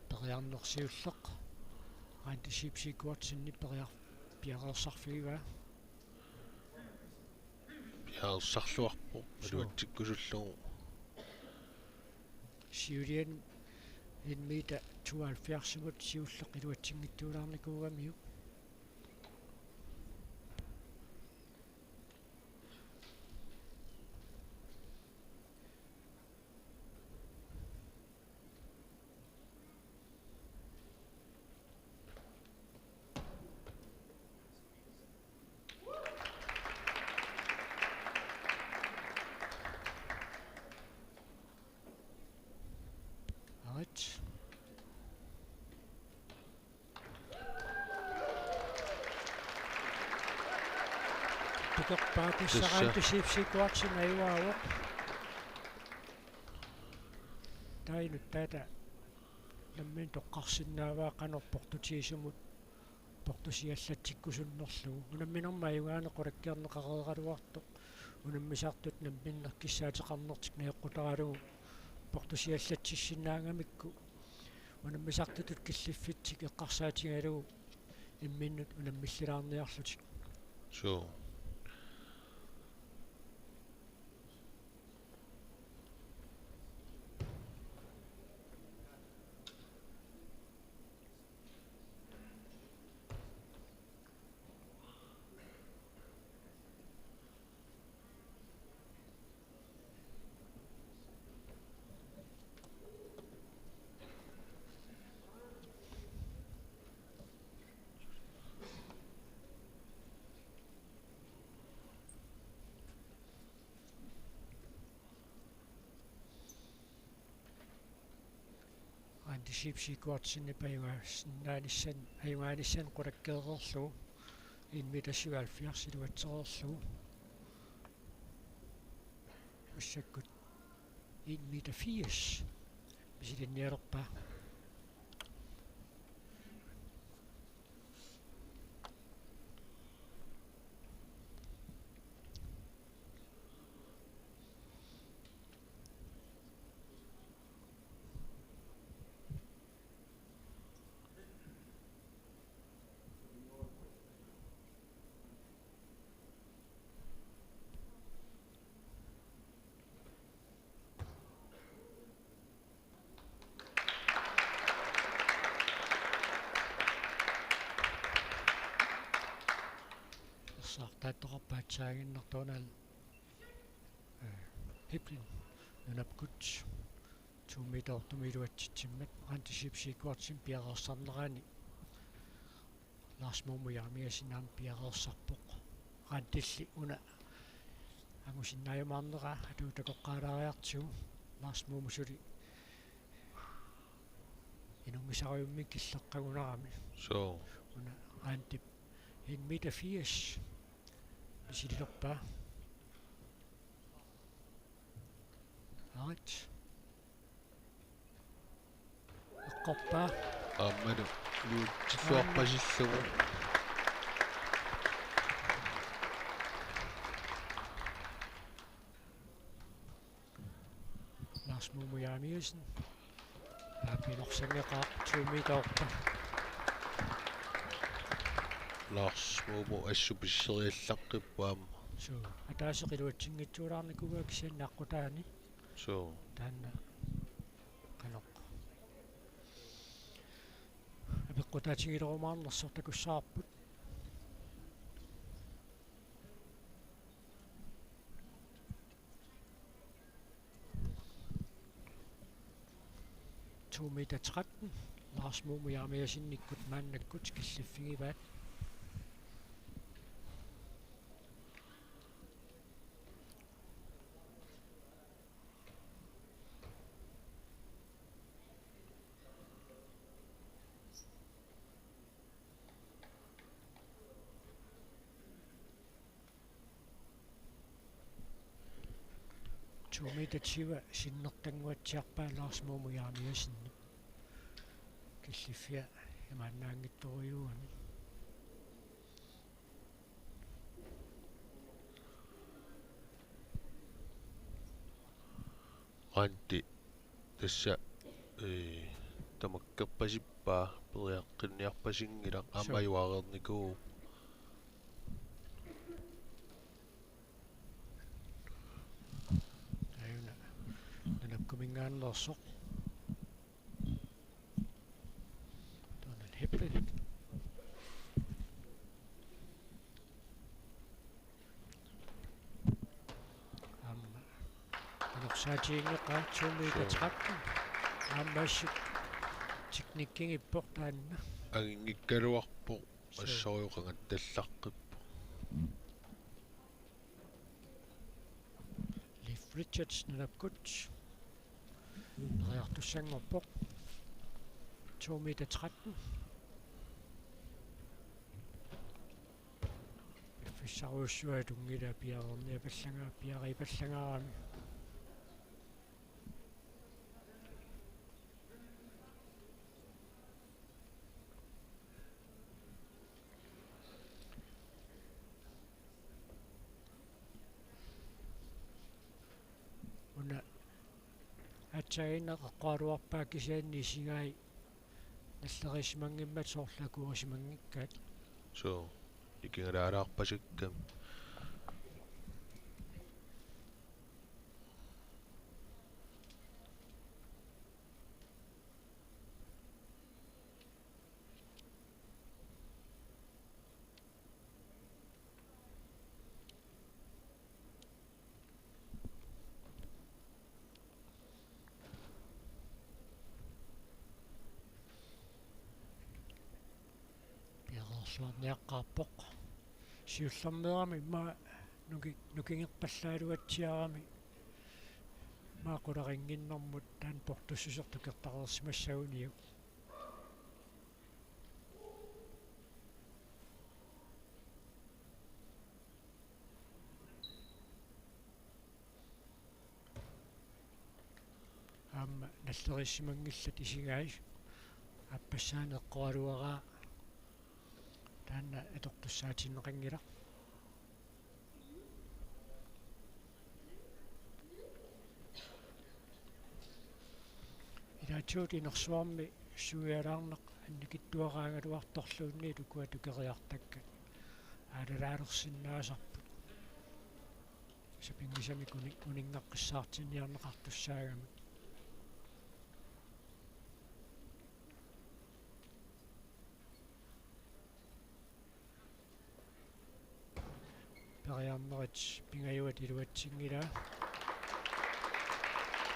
Periarneq siulleq. Randi Schiødte Sigurdsenip periar-, piareersarfigivaa. Piareersarluarpoq. Suu. Iluatsikkusullugu. Siuliani en meter tooghalvfjerds-imut siulleq iluatsinngitsuulaarnikuugamiuk. Arit. Tukerpaa tassa. Tassa. Randi Schiødte Sigurdsen ajugaavoq. Taava inuttaata nammineq toqqarsinnaavaa qanoq portutigisumut portusiallatsikkusunnerlugu. Unamminermi ajugaaneq qulakkeerneqareeraluartoq. Unammisartut namminneq kissaateqarnertik najoqqutaralugu portusiallatsissinnaangamikku. Unammisartutut killiffitsik eqqarsaatigalugu imminnut unammillilaarniarlutik. Suu. Randi Schiødte Sigurdsenip ajugaasinnaanissan, ajugaanissamut qulakkeereerlugu en meter syvoghalvfjerds iluatsereerlugu. Massakkut en meter firs misilinnialerpaa. Ersaartaattoqarpoq aatsaaginnartoq una, eh, Hiplin nunakkut to meter ottemut iluatsitsimmat Randi Schiødte Sigurdsen piareersarnerani. Lars Momo Jeremiassen aamma piareersarpoq. Randilli una angusinnaajumaarnera atuutoqqaalaariartigu. Lars Momo suli inunngisarujussuarmik killeqqagunarami. Suu. Una Randip en meter firs misililerpaa. Arit. Eqqorpaa. Aammalu nuutsilluarpasillugu. Lars Mumu Jeremiassen. Aap, inorsanngeqaaq, to meterorpa. Lars Mumu assut pisseriallaqqippoq aamma. Suu, ataaseq iluatsinngitsuulaarnikuuaa kisianni aqqutaani. Suu. Taanna qanoq apeqqutaatigilerumaarnersoq takussavarput. To meter tretten. Lars Mumu Jeremiassenikkut maannakkut killiffigivaat. To meter tyve sinnertannguatsiarpaa Lars Mumu Jeremiassenip. Killiffia imaannaanngitsorujuugami. Antti tassa, ee, tamakkerpasippaa, periaqqinniarpasinngilaq, aamma Suu. Ajuareernikuuvoq. Aajuna nunappuminngaanneersoq. Donald Heblen. Aamma inorsaatiginiaqaaq to meter tretten. Aamma assut teknikkinngippoq taanna. Anginngikkaluarpoq. Suu. Assorujuk qangattallaqqippoq. Leif Richards nunarput. Periartussanngorpoq. To meter tretten. Piffissarujussuaq tunngilaq piareerniapallanga-, piareerpallagaarami. Una aatsaannguaq eqqoraluarpaa kisianni isigai nalleriissimanngimmata soorlu akuerisimanngikkaat. Suu, ikigalaalaarpasikkamik. Piareerluarniaqqaarpoq. Siullermeerami immaqa nuki-, nukingerpallaaluatsiarami immaqa qularinnginnermut taanna portussuseq tukertareersimassaguniuk. Aamma nalleriissimanngillat isigai aappassaaneq eqqoraluaraa taanna atortussaatinneqanngilaq. Ilaatigut inersuarmi suialaarneq annikitsuaraagaluartorluunniit ukua tukeriartakkat aallalaalersinnaasarput. Sapinngisamik uni-, uninngaqqissaartinniarneqartussaagamik. Periarnerit pingajuat iluatsinngilaa.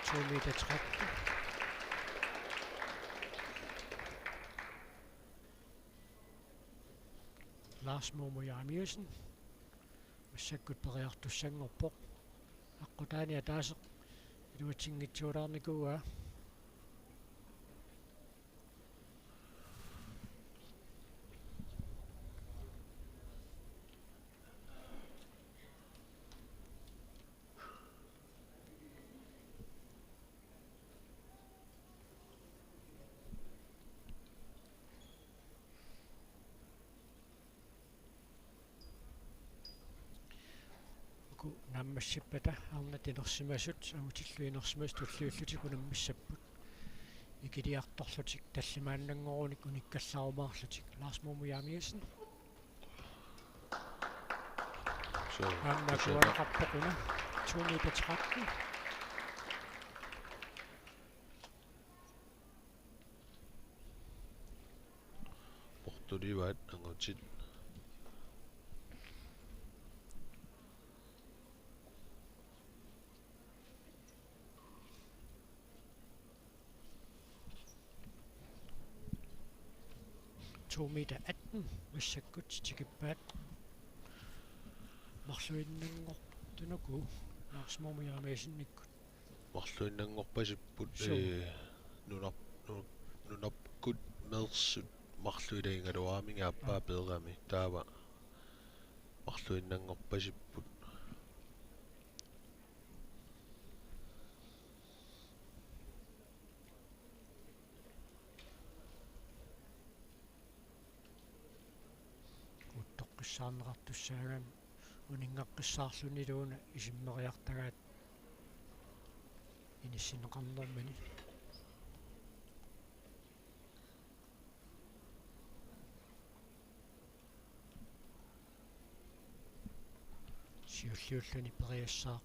To meter tretten. Lars Momo Jeremiassen. Massakkut periartussanngorpoq. Aqqutaani ataaseq iluatsinngitsuulaarnikuuaa. Naammassippata arnat inersimasut angutillu inersimasut tulliullutik unammissapput. Ikiliartorlutik tallimaannanngorunik unikkallaarumaarlutik. Lars Moomo Jeremiassen. Aamma akuaneqarpoq una. To meter tretten. Portulivaat angutit. To meter atten massakkut tikippaat. Marluinnanngortunuku Lars Moomo Jeremiassenikkut. Marluinnanngorpasipput, ee, nunap-, nu-, nunarput meersut marluk ilagigaluaramigit aappaa peerami. Taava marluinnanngorpasipput. Uuttoqqissaarneqartussaagami uninngaqqissaarlunilu una isimmeriartagaat inissinneqarnermini. Siulliulluni periassaaq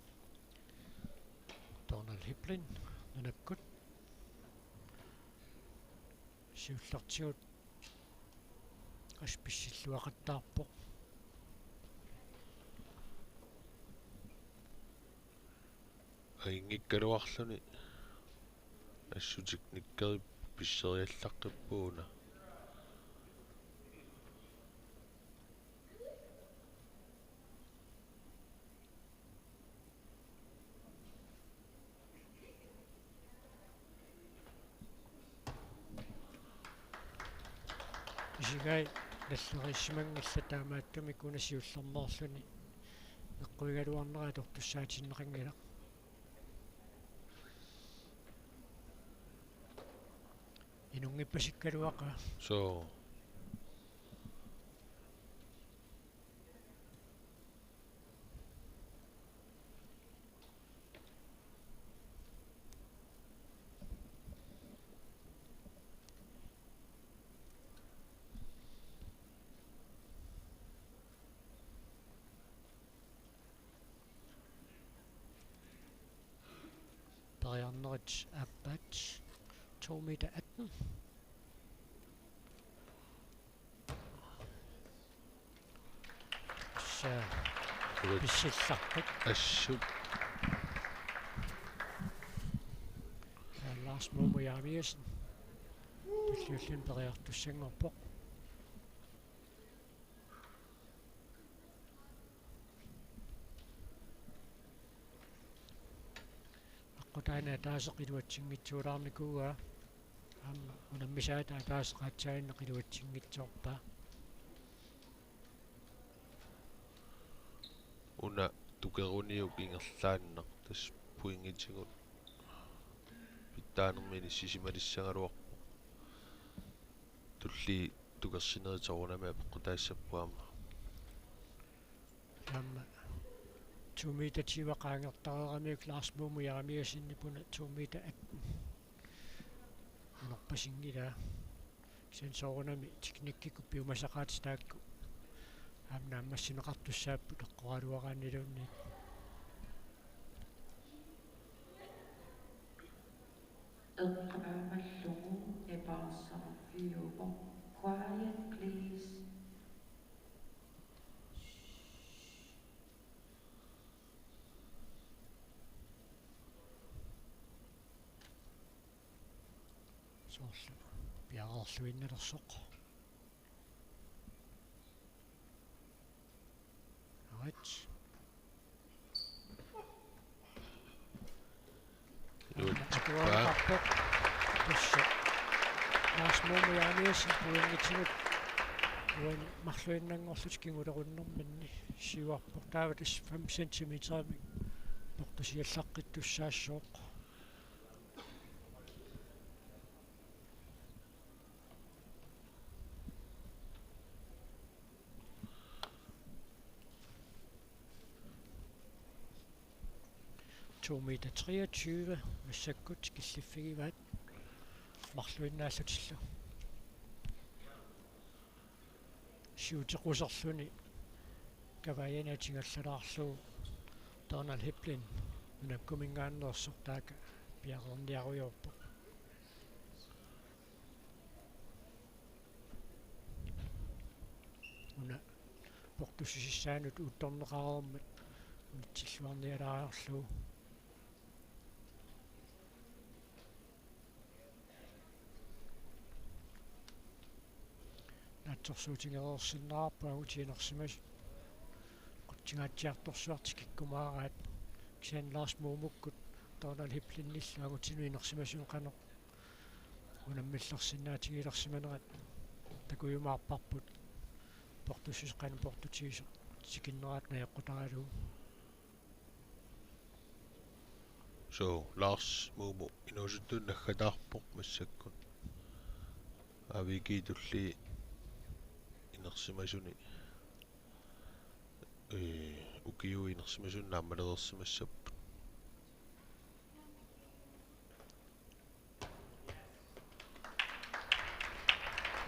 Donald Hiplin nunakkut. Siullertigut qassit pissilluaqattaarpoq. Anginngikkaluarluni assut teknikeri pisseriallaqqippoq una. Isigai nalleriissimanngillat, taamaattumik una siullermeerluni eqquigaluarnera atortussaatinneqanngilaq. Inunngippassikkaluaqaaq. Soo. Periarnerit aappaat to meter atten. Tassa pissillarput. Assut. Lars Moomo Jeremiassen. Tulliulluni periartussanngorpoq. Aqqutaani ataaseq iluatsinngitsoornikuuaa. Aamma unammisaata ataaseq aatsaannaq iluatsinngitsoorpaa. Una tukeruniuk ingerlaannaq tassa pointitigut pitsaanermini sissimalissagaluarpoq. Tulliit tukersinerit soorunami apeqqutaassapput aamma. Aamma to meter tyve qaangertareeramiuk Lars Moomo Jeremiassenip una to meter atten unerpasinngilaa. Kisianni soorunami teknikkikkut piumasaqaatit taakku aamma naammassineqartussaapput eqqoraluaraanniluunniit. Eqqaamallugu epaarsaarfiuvoq. Quiet, please. Soorlu piareerluinnalersoq. Right. Atuarneqarpoq. Tassa Lars Moomo Jeremiassen pointitsigut uani marluinnanngorlutik kingulerunnerminni siuarpoq. Taava tassa fem centimeterimik portasiallaqqittussaassooq. to meter treogtyve, massakkut killiffigivaat marluinnaallutillu. Siutequserluni kavaajanik tigallalaarlugu Donald Hiplin nunakkuminngaanneersoq taakku piareerniarujoorpoq. Una portussusissaanut uuttorneqareermat unitsilluarnialaariarlugu. Naatsorsuutigereersinnaavarput angutit inersimasut. Qutsingaatsiartorsuaq tikikkumaaraat, kisianni Lars Moomukkut Donald Hiplinillu angutinut inersimasuni qanoq unammillersinnaatigilersimanerat takujumaarparput, portussuseq qanoq portutigisoq tikinnerata najoqqutaralugu. So, Lars Moomu inuusuttunut naggataarpoq massakkut. A V G tulli inersimasuni, ee, ukiut inersimasuni naammalereersimassapput.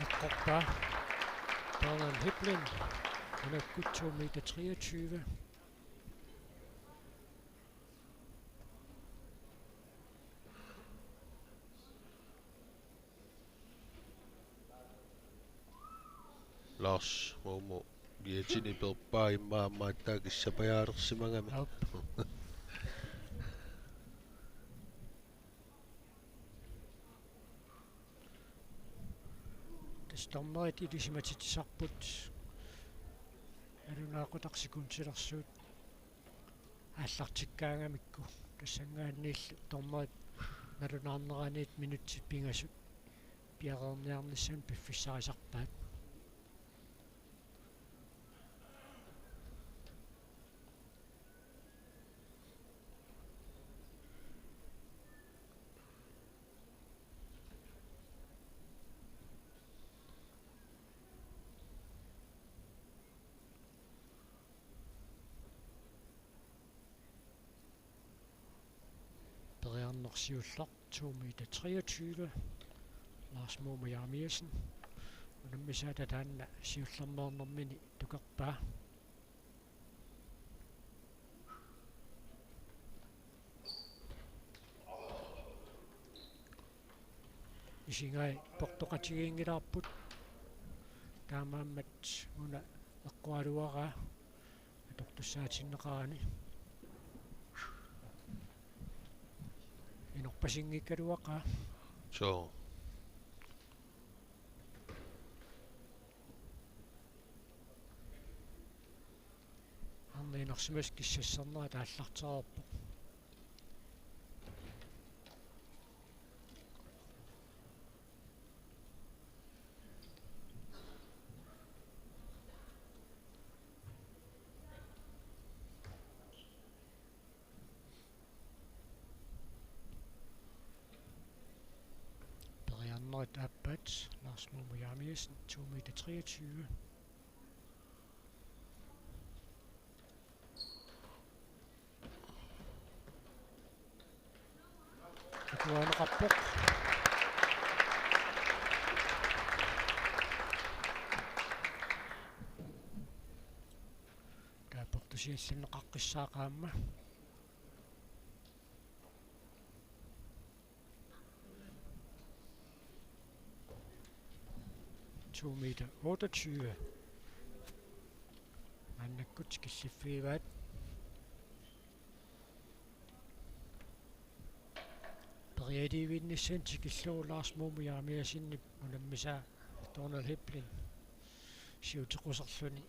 Eqqorpaa Donald Hiplin, nunakkut to meter treogtyve. Lars Moomu kiatini peerpaa immaqa aamma aatsaat kissapajaalersimagami. Aap. Tassa dommerit ilisimatitsisarput nalunaaqutaq sekundilersuut aallartikkaagamikku, tassanngaanniillu dommerit nalunaarneraniit minutsit pingasut piareerniarnissamut piffissarisarpaat. Periarneq siulleq to meter treogtyve. Lars Moomu Jeremiassen. Unammisaata taanna siullermeernermini tukerpaa. Isigai portoqatigiinngilaarput. Taamaammat una eqqugaluaraa atortussaatinneqarani. Inorpasinngikkaluaqaa. So. Arnaq inersimasut kissassannerat aallartereerpoq. Periarnerit aappaat, Lars Moomu Jeremiassen, to meter treogtyve. Atuaneqarpoq. Taava portusiallanneqaqqissaaq aamma. To meter otteogtyve. Maannakkut killiffigivaat. Perialiivinnissani tikillugu Lars Moomu Jeremiassenip unammisaa Donald Hiplin siutequserluni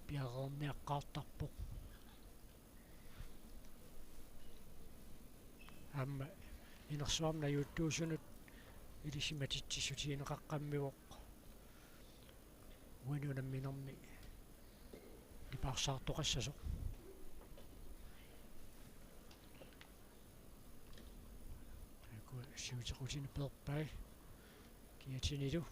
piareerniaqqaartarpoq. Aamma inersuarmi najuuttuusunut ilisimatitsissutigineqaqqammivoq uani unamminermi nipaarsaartoqassasoq. Taakku siutequtini peerpai kiatinilu.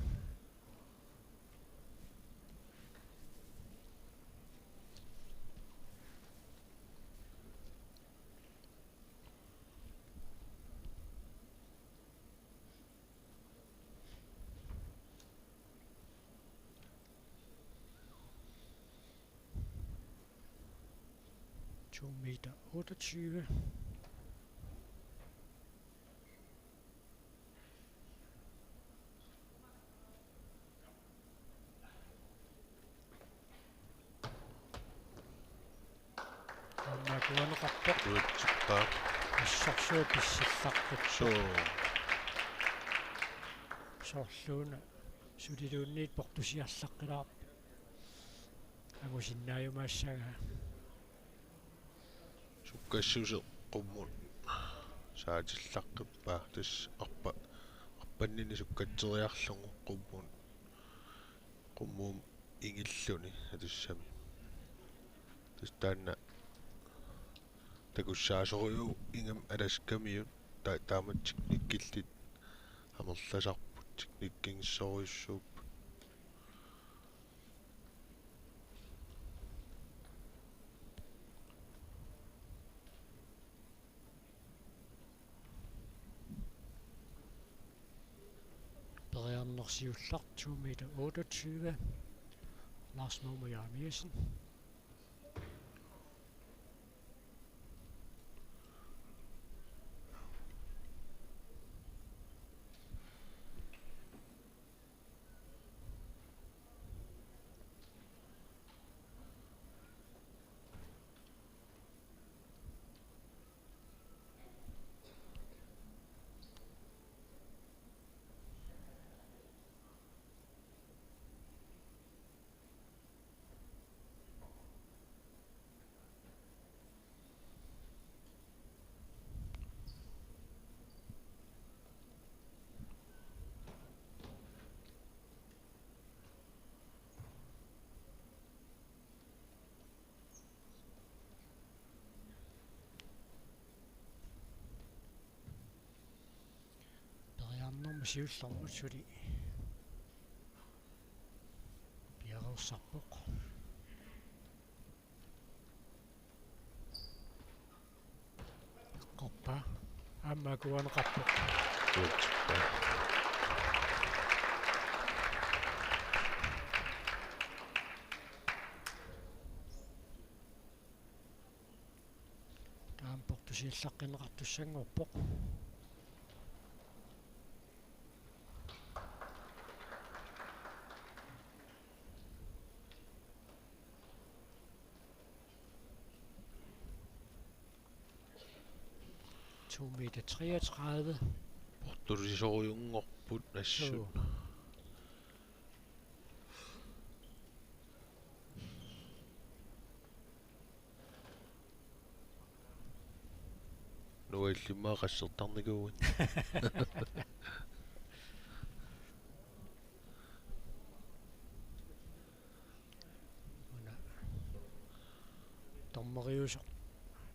To meter otteogtyve. Aamma akuaneqarpoq. Uatsippaa. Assorsuaq pissillarput. Suu. Soorluuna suliluunniit portusiarlaqqilaarpoq. Angusinnaajumaassagaa. Sukkassuseq qummut saatillaqqippaa, tassa arpa-, arpannini sukkatseriarlugu qummut, qummut ingilluni atussami. Tassa taanna takussaasorujuuvoq ingammik Alaskamiut, ta-, taama teknikkillit amerlasarput, teknikkinngitsorujussuupput. Periarneq siulleq to meter otteogtyve. Lars Momo Jeremiassen. Periarnermut siullermut suli piareersarpoq. Eqqorpaa. Aamma akuaneqarpoq. Good. Taama portusiallaqqinneqartussanngorpoq. To meter treogtredive. Portusisorujunngorput assut. Suu. Nuillimmaa qassertarnikuuvugut. Una. Dommeriusoq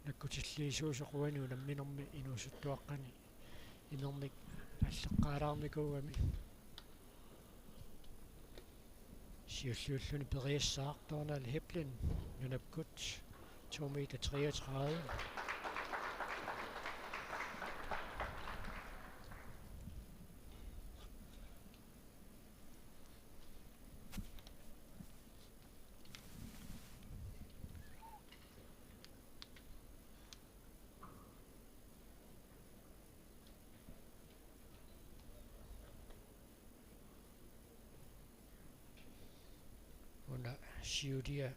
nakkutilliisuusoq uani unamminermi inuusuttuaqqani inernik alleqqaalaarnikuugami. Siulliulluni periassaaq Donald Heblin nunakkut, to meter treogtredive. Una siulia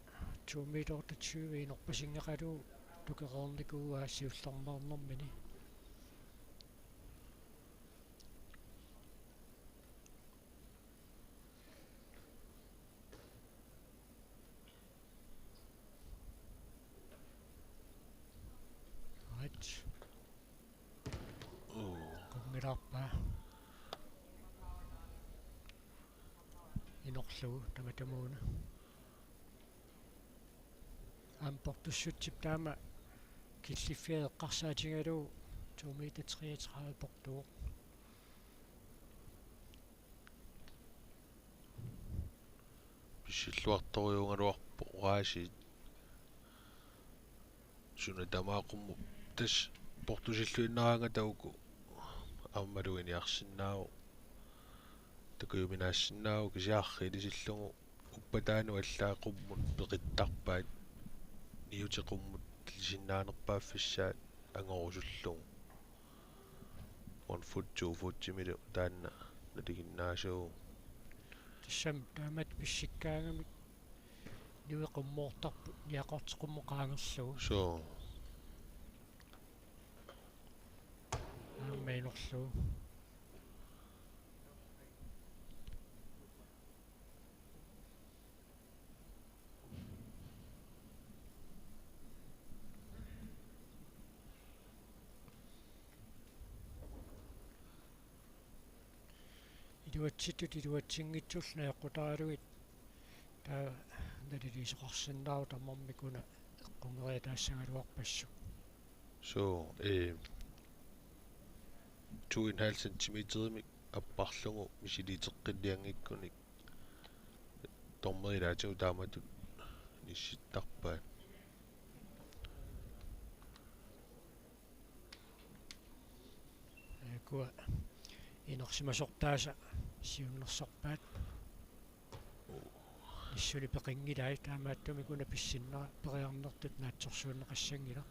to meter otteogtyve inorpasinngaqalugu tukereernikuuaa siullermeernermini. Right. Uu. Kunngilaarpaa. Inorlugu tamatamuuna. Aamma portussutsip taama killiffiat eqqarsaatigalugu to meter treogtredive portuvoq. Pissilluartorujuugaluarpoq oqaasiit. Suna tamaat qummut tassa portusilluinnaraangata uku aamma maluginiarsinnaavoq. Takujuminaassinnaavoq kisianni arriilisillugu uppataanut allaat qummut peqittarpaat. Niutit qummut Tillisinnaanerpaaffissaat angorusullugu. One foot, two footimilu taanna nalinginnaasuuvoq. Tassami taamatut pissikkaangamik inuit qummoortarput niaqortit qummut qaangerlugu. Suu. Aamma inorlugu. Iluatsittut iluatsinngitsullu najoqqutaralugit taava naliliisoqarsinnaavoq tamarmik una eqqunngeriataassagaluarpassuk. Suu, eh, to en halv centimeterimik apparlugu misiliiteqqillianngikkunik dommerit ilaatigut taamatut inissittarpaat. Ukua inersimasortaasa siunnersorpaat. Nissuni peqinngilai, taamaattumik una pissinnera periarnertut naatsorsuunneqassanngilaq.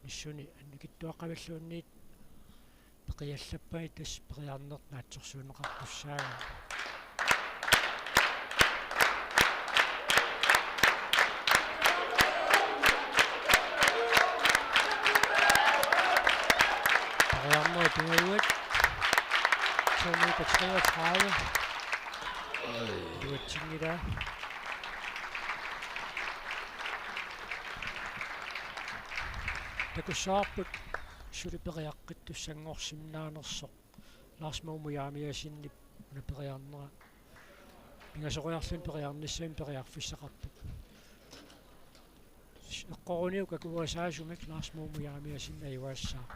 Nissuni annikitsuaqqavilluunniit peqiallappai, tassa periarnertut naatsorsuunneqartussaagami. Periarnerit tungajuat. To meter treogtredive. Oj. Iluatsinngilaa. Takussavarput suli periaqqittussanngorsinnaanersoq. Lars Moomo Jeremiassenip una periarnera. Pingasoriarluni periarnissamik periarfissaqarpoq. Eqqoruniuk akuerisaasumik Lars Moomo Jeremiassen ajugaassaaq.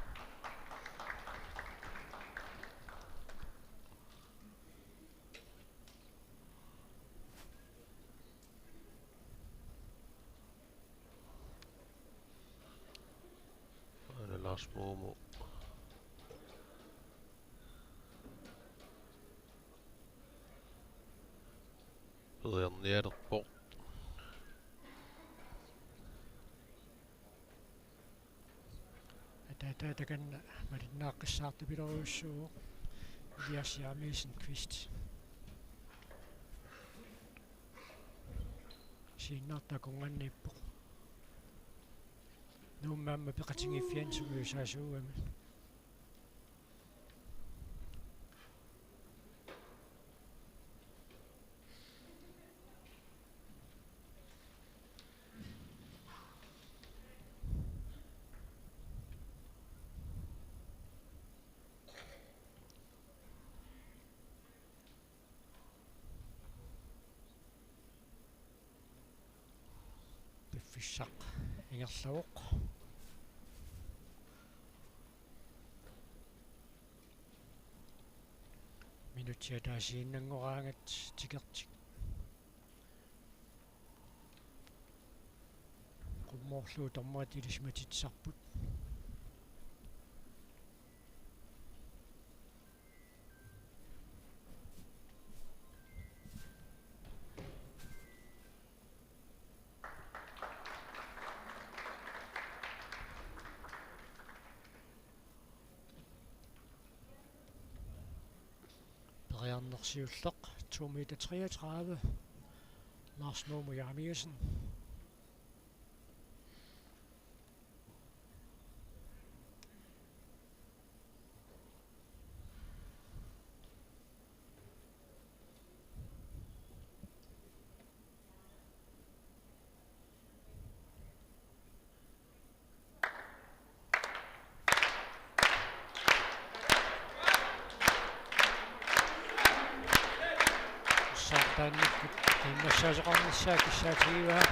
Aana Lars Moomo. Periarnialerpoq. Ataata takanna malinnaaqqissaartupilorujussuuvoq Elias Jeremiassen Kvist. Siunnartoq akornanniippoq. Nuummi aamma peqatigiiffiani sungiusaasuugami. Piffissaq ingerlavoq. Minutsit ataasiinnanngoraangat tikertik. Qummoorlugu dommerit ilisimatitsisarput. Periarneq siulleq, to meter treogtredive, Lars Moomo Jeremiassen. Saartaannikkut qiimmassaasoqarnissaa kissaatigivaa.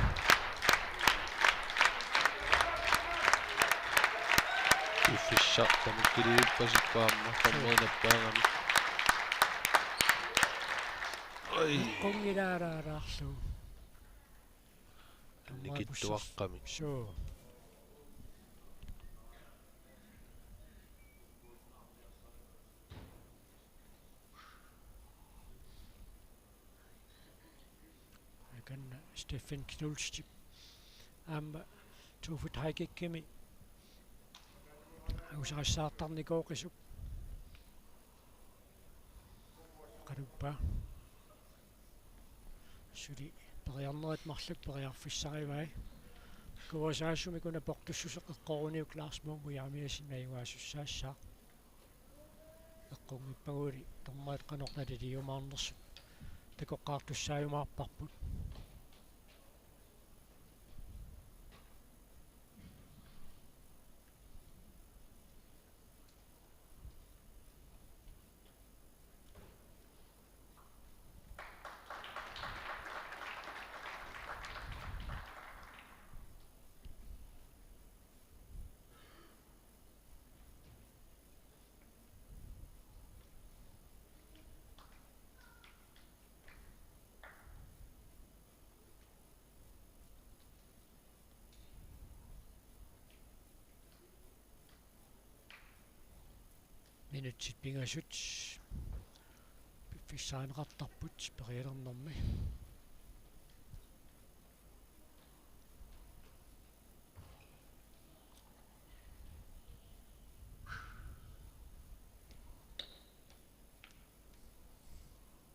Piffissaq tamakkiippasippoq aamma, dommerit nappaagami. Oj. Qungilaaraaraarlugu. Annikitsuaqqamik. Suu. Takanna Steffen Knudsen. Aamma to foot high kickimi angusarissaartarnikooq Qisup. Qaluppaa. Suli periarnerit marluk periarfissarivai. Akuerisaasumik una portussuseq eqqoruniuk Lars Muumut Jeremiassenip najugaasussaassaaq. Eqqunngippagulik dommeri qanoq naliliumaarnersut takoqqaartussaajumaarparput. Minutsit pingasut piffissarineqartarput perialernermi.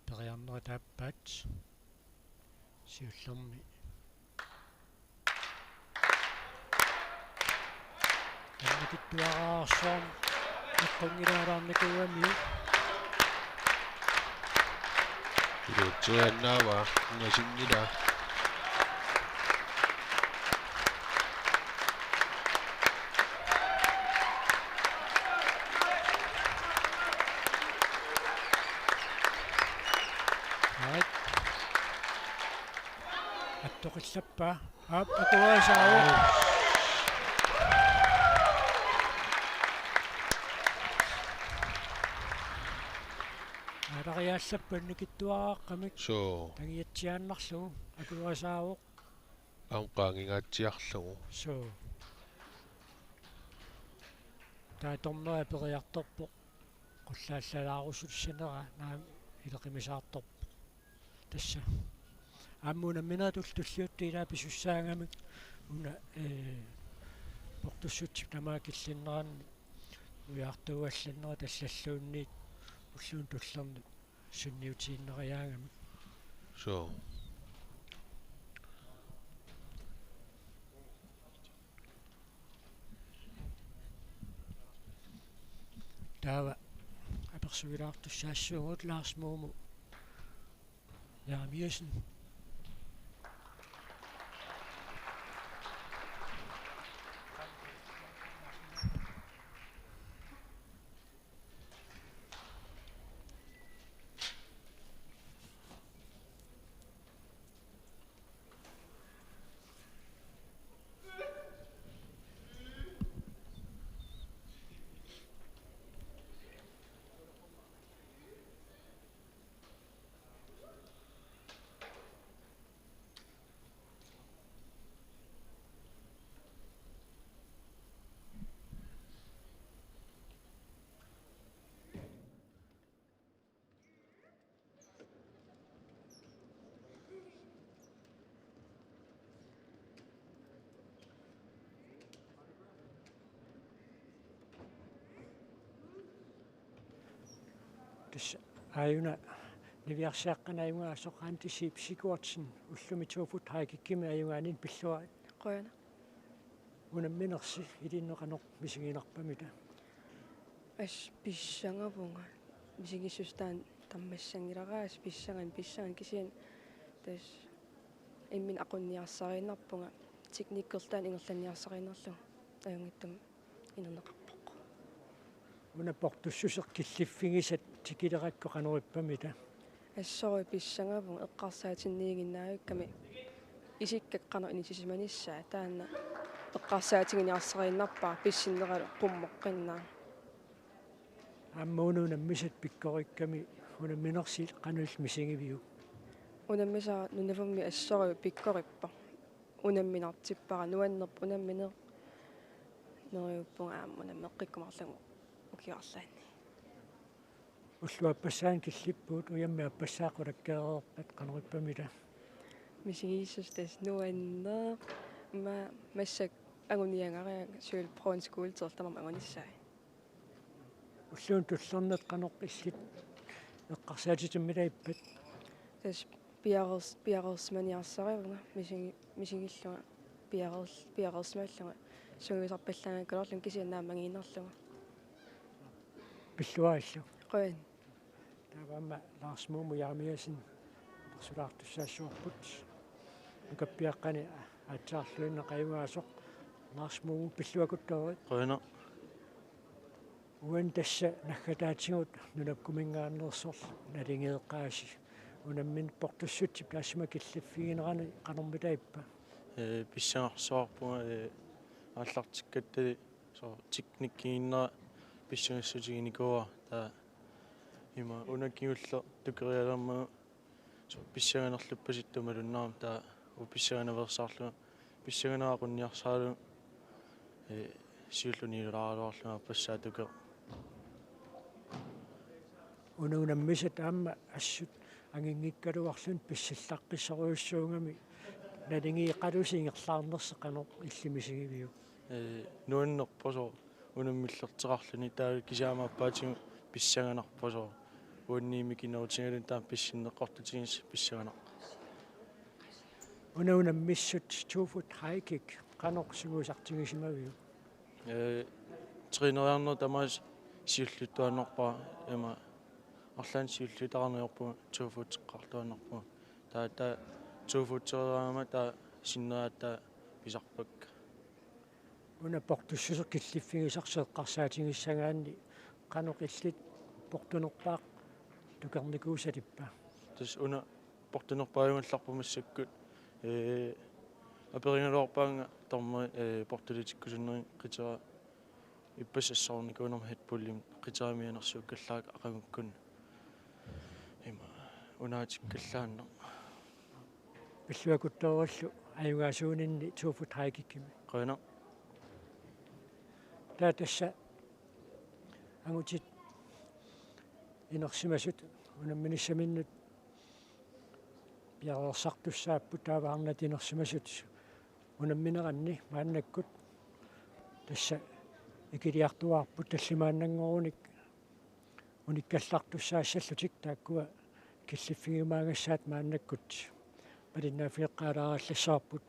Periarnerit aappaat. Siullermi annikitsuararsuarmik eqqunngilaalaarnikuugamiuk. Iluutseriaannaavaa, ingasinngilaa. Right. Attoqillappaa. Aap, akuerisaavoq. Aalariaallappoq annikitsuaraaqqamik. Suu. Tangiatsiaannarlugu akuerisaavoq. Aamma qaangingaatsiarlugu. Suu. Taava dommeri periartorpoq. Qullaallalaarusussanera naamik ileqimisaartorpoq. Tassa. Aamma unamminerit tulliuttut ilaa pisussaagamik una, ee, portussutsip tamaat killinneranni ujartuugallannerat allalluunniit ulluunut tullerni sunniutiinnariaagamik. Suu. Taava apersuilaartussaassuugut Lars Muumut Jeremiassen. Tassa aajuna niviarsiaqqanik ajugaasoq Andi Sib Sigurdsen ullumi to foot high kickimi ajugaanini pilluarit. Qujanaq. Unamminersi ilinnut qanoq misiginarpamita? Assut pissangavunga. Misigissuseq taanna tammassanngilara, assut pissanganaq, pissanganaq kisianni tassa imminut aqunniarsariinnarpunga, teknikkerluta taanna ingerlanniarsariinnarlugu ajunngitsumik inerneqarpoq. Una portussuseq killiffigisat tikilerakku qanoq ippamita? Assorujuk pissangavunga eqqarsaatinniiginnaavikkami isikka qanoq inissisimanissaa, taanna eqqarsaatiginiarsariinnarpara pissinneralu qummoqqinnaaq. Aamma una unammisat pikkorikkami unamminersi qanoq illit misigiviuk? Unammisara Nunavummi assorujuk pikkorippoq. Unamminartippara, nuannerpoq unammineq. Neriuppunga aamma unammeqqikkumaarlugu ukioq arlaanni. Ullut aappassaanni killippugut, ujammik aappassaa qulakkeereerpat, qanoq ippamita? Misigissuseq tassa nuanneq, Ima massakkut anguniagara, siulleq Pro School tamarmik angunissaat. Ulluup tullerni qanoq illit eqqarsaatitsimmi taappat? Tassa piareers-, piareersimaniarsarivunga, misigi-, misigillunga piareer-, piareersimaallunga. Sungiusarpallaanngikkaluarlunga kisianni naammagiinnarlunga. Pilluarillu. Qujan. Taava aamma Lars Muumut Jeremiassen apersulaartussaassavarput. Nukappiaqqani aatsaarluinnaq ajugaasoq. Lars Muumut, pilluakuttoorit. Qujanaq. Uani tassa naggataatigut nunakkuminngaanneersoq nalingeeqqaasi. Unammineq portussutsip taassuma killiffiginerani qanormita ippa? Ee, pissangarsuarpunga, ee, aallartikkattali soorlu teknikkiginnera pissangassutiginikuuara, taava ima una kingulleq tukerialermagu soorlu pissanganerluppasittumalunnarami, taava uanga pissanganaveersaarlunga pissanganera aqunniarsaralugu, ee, siulleq uniulaaraluarlunga aappassaa tukeq. Una unammisat aamma assut anginngikkaluarluni pissillaqqissorujussuugami, naligiiqalusi ingerlaarnersi qanoq illit misigiviuk? Ee, nuannerpoq soorlu unammillerteqarluni, taava kisianni aamma aappaatigut pissanganarpoq, soorlu uannit mikinerutigalugit taama pissinneqqortutigisat pissanganarpoq. Una unammissut Two Foot High Kick qanoq sungiusartigisimaviuk? Ee, træneriarneq tamaasa siulliuttuaannarpara, ima arlaannik siulliutaqarneq ajorpunga two footeqqaartuaannarpunga. Taava, taava two footereerama taava sinnera taava pisarpakka. Una portussuseq killiffigisarsi eqqarsaatigissagaanni qanoq illit portunerpaaq tukernikuusat ippa? Tassa una portunerpaajugallarpunga massakkut, ee, aperigaluarpaannga dommeri, ee, portulitikkusunnerit qitera ippassaq assornikuunerma headballimi qiterami mianersuukkallarakku aqagukkut. Ima unaatikkallaannaq. Pilluakuttoorillu ajugaasuuninni Two Foot High Kickimi. Qujanaq. Taava tassa angutit inersimasut unamminissaminnut piareersartussaapput, taava arnat inersimasut unammineranni maannakkut tassa ikiliartuaarput tallimaannanngorunik unikkallartussaassallutik taakkua killiffigimaagassaat maannakkut malinnaaffigeqqaalaarallassavarput.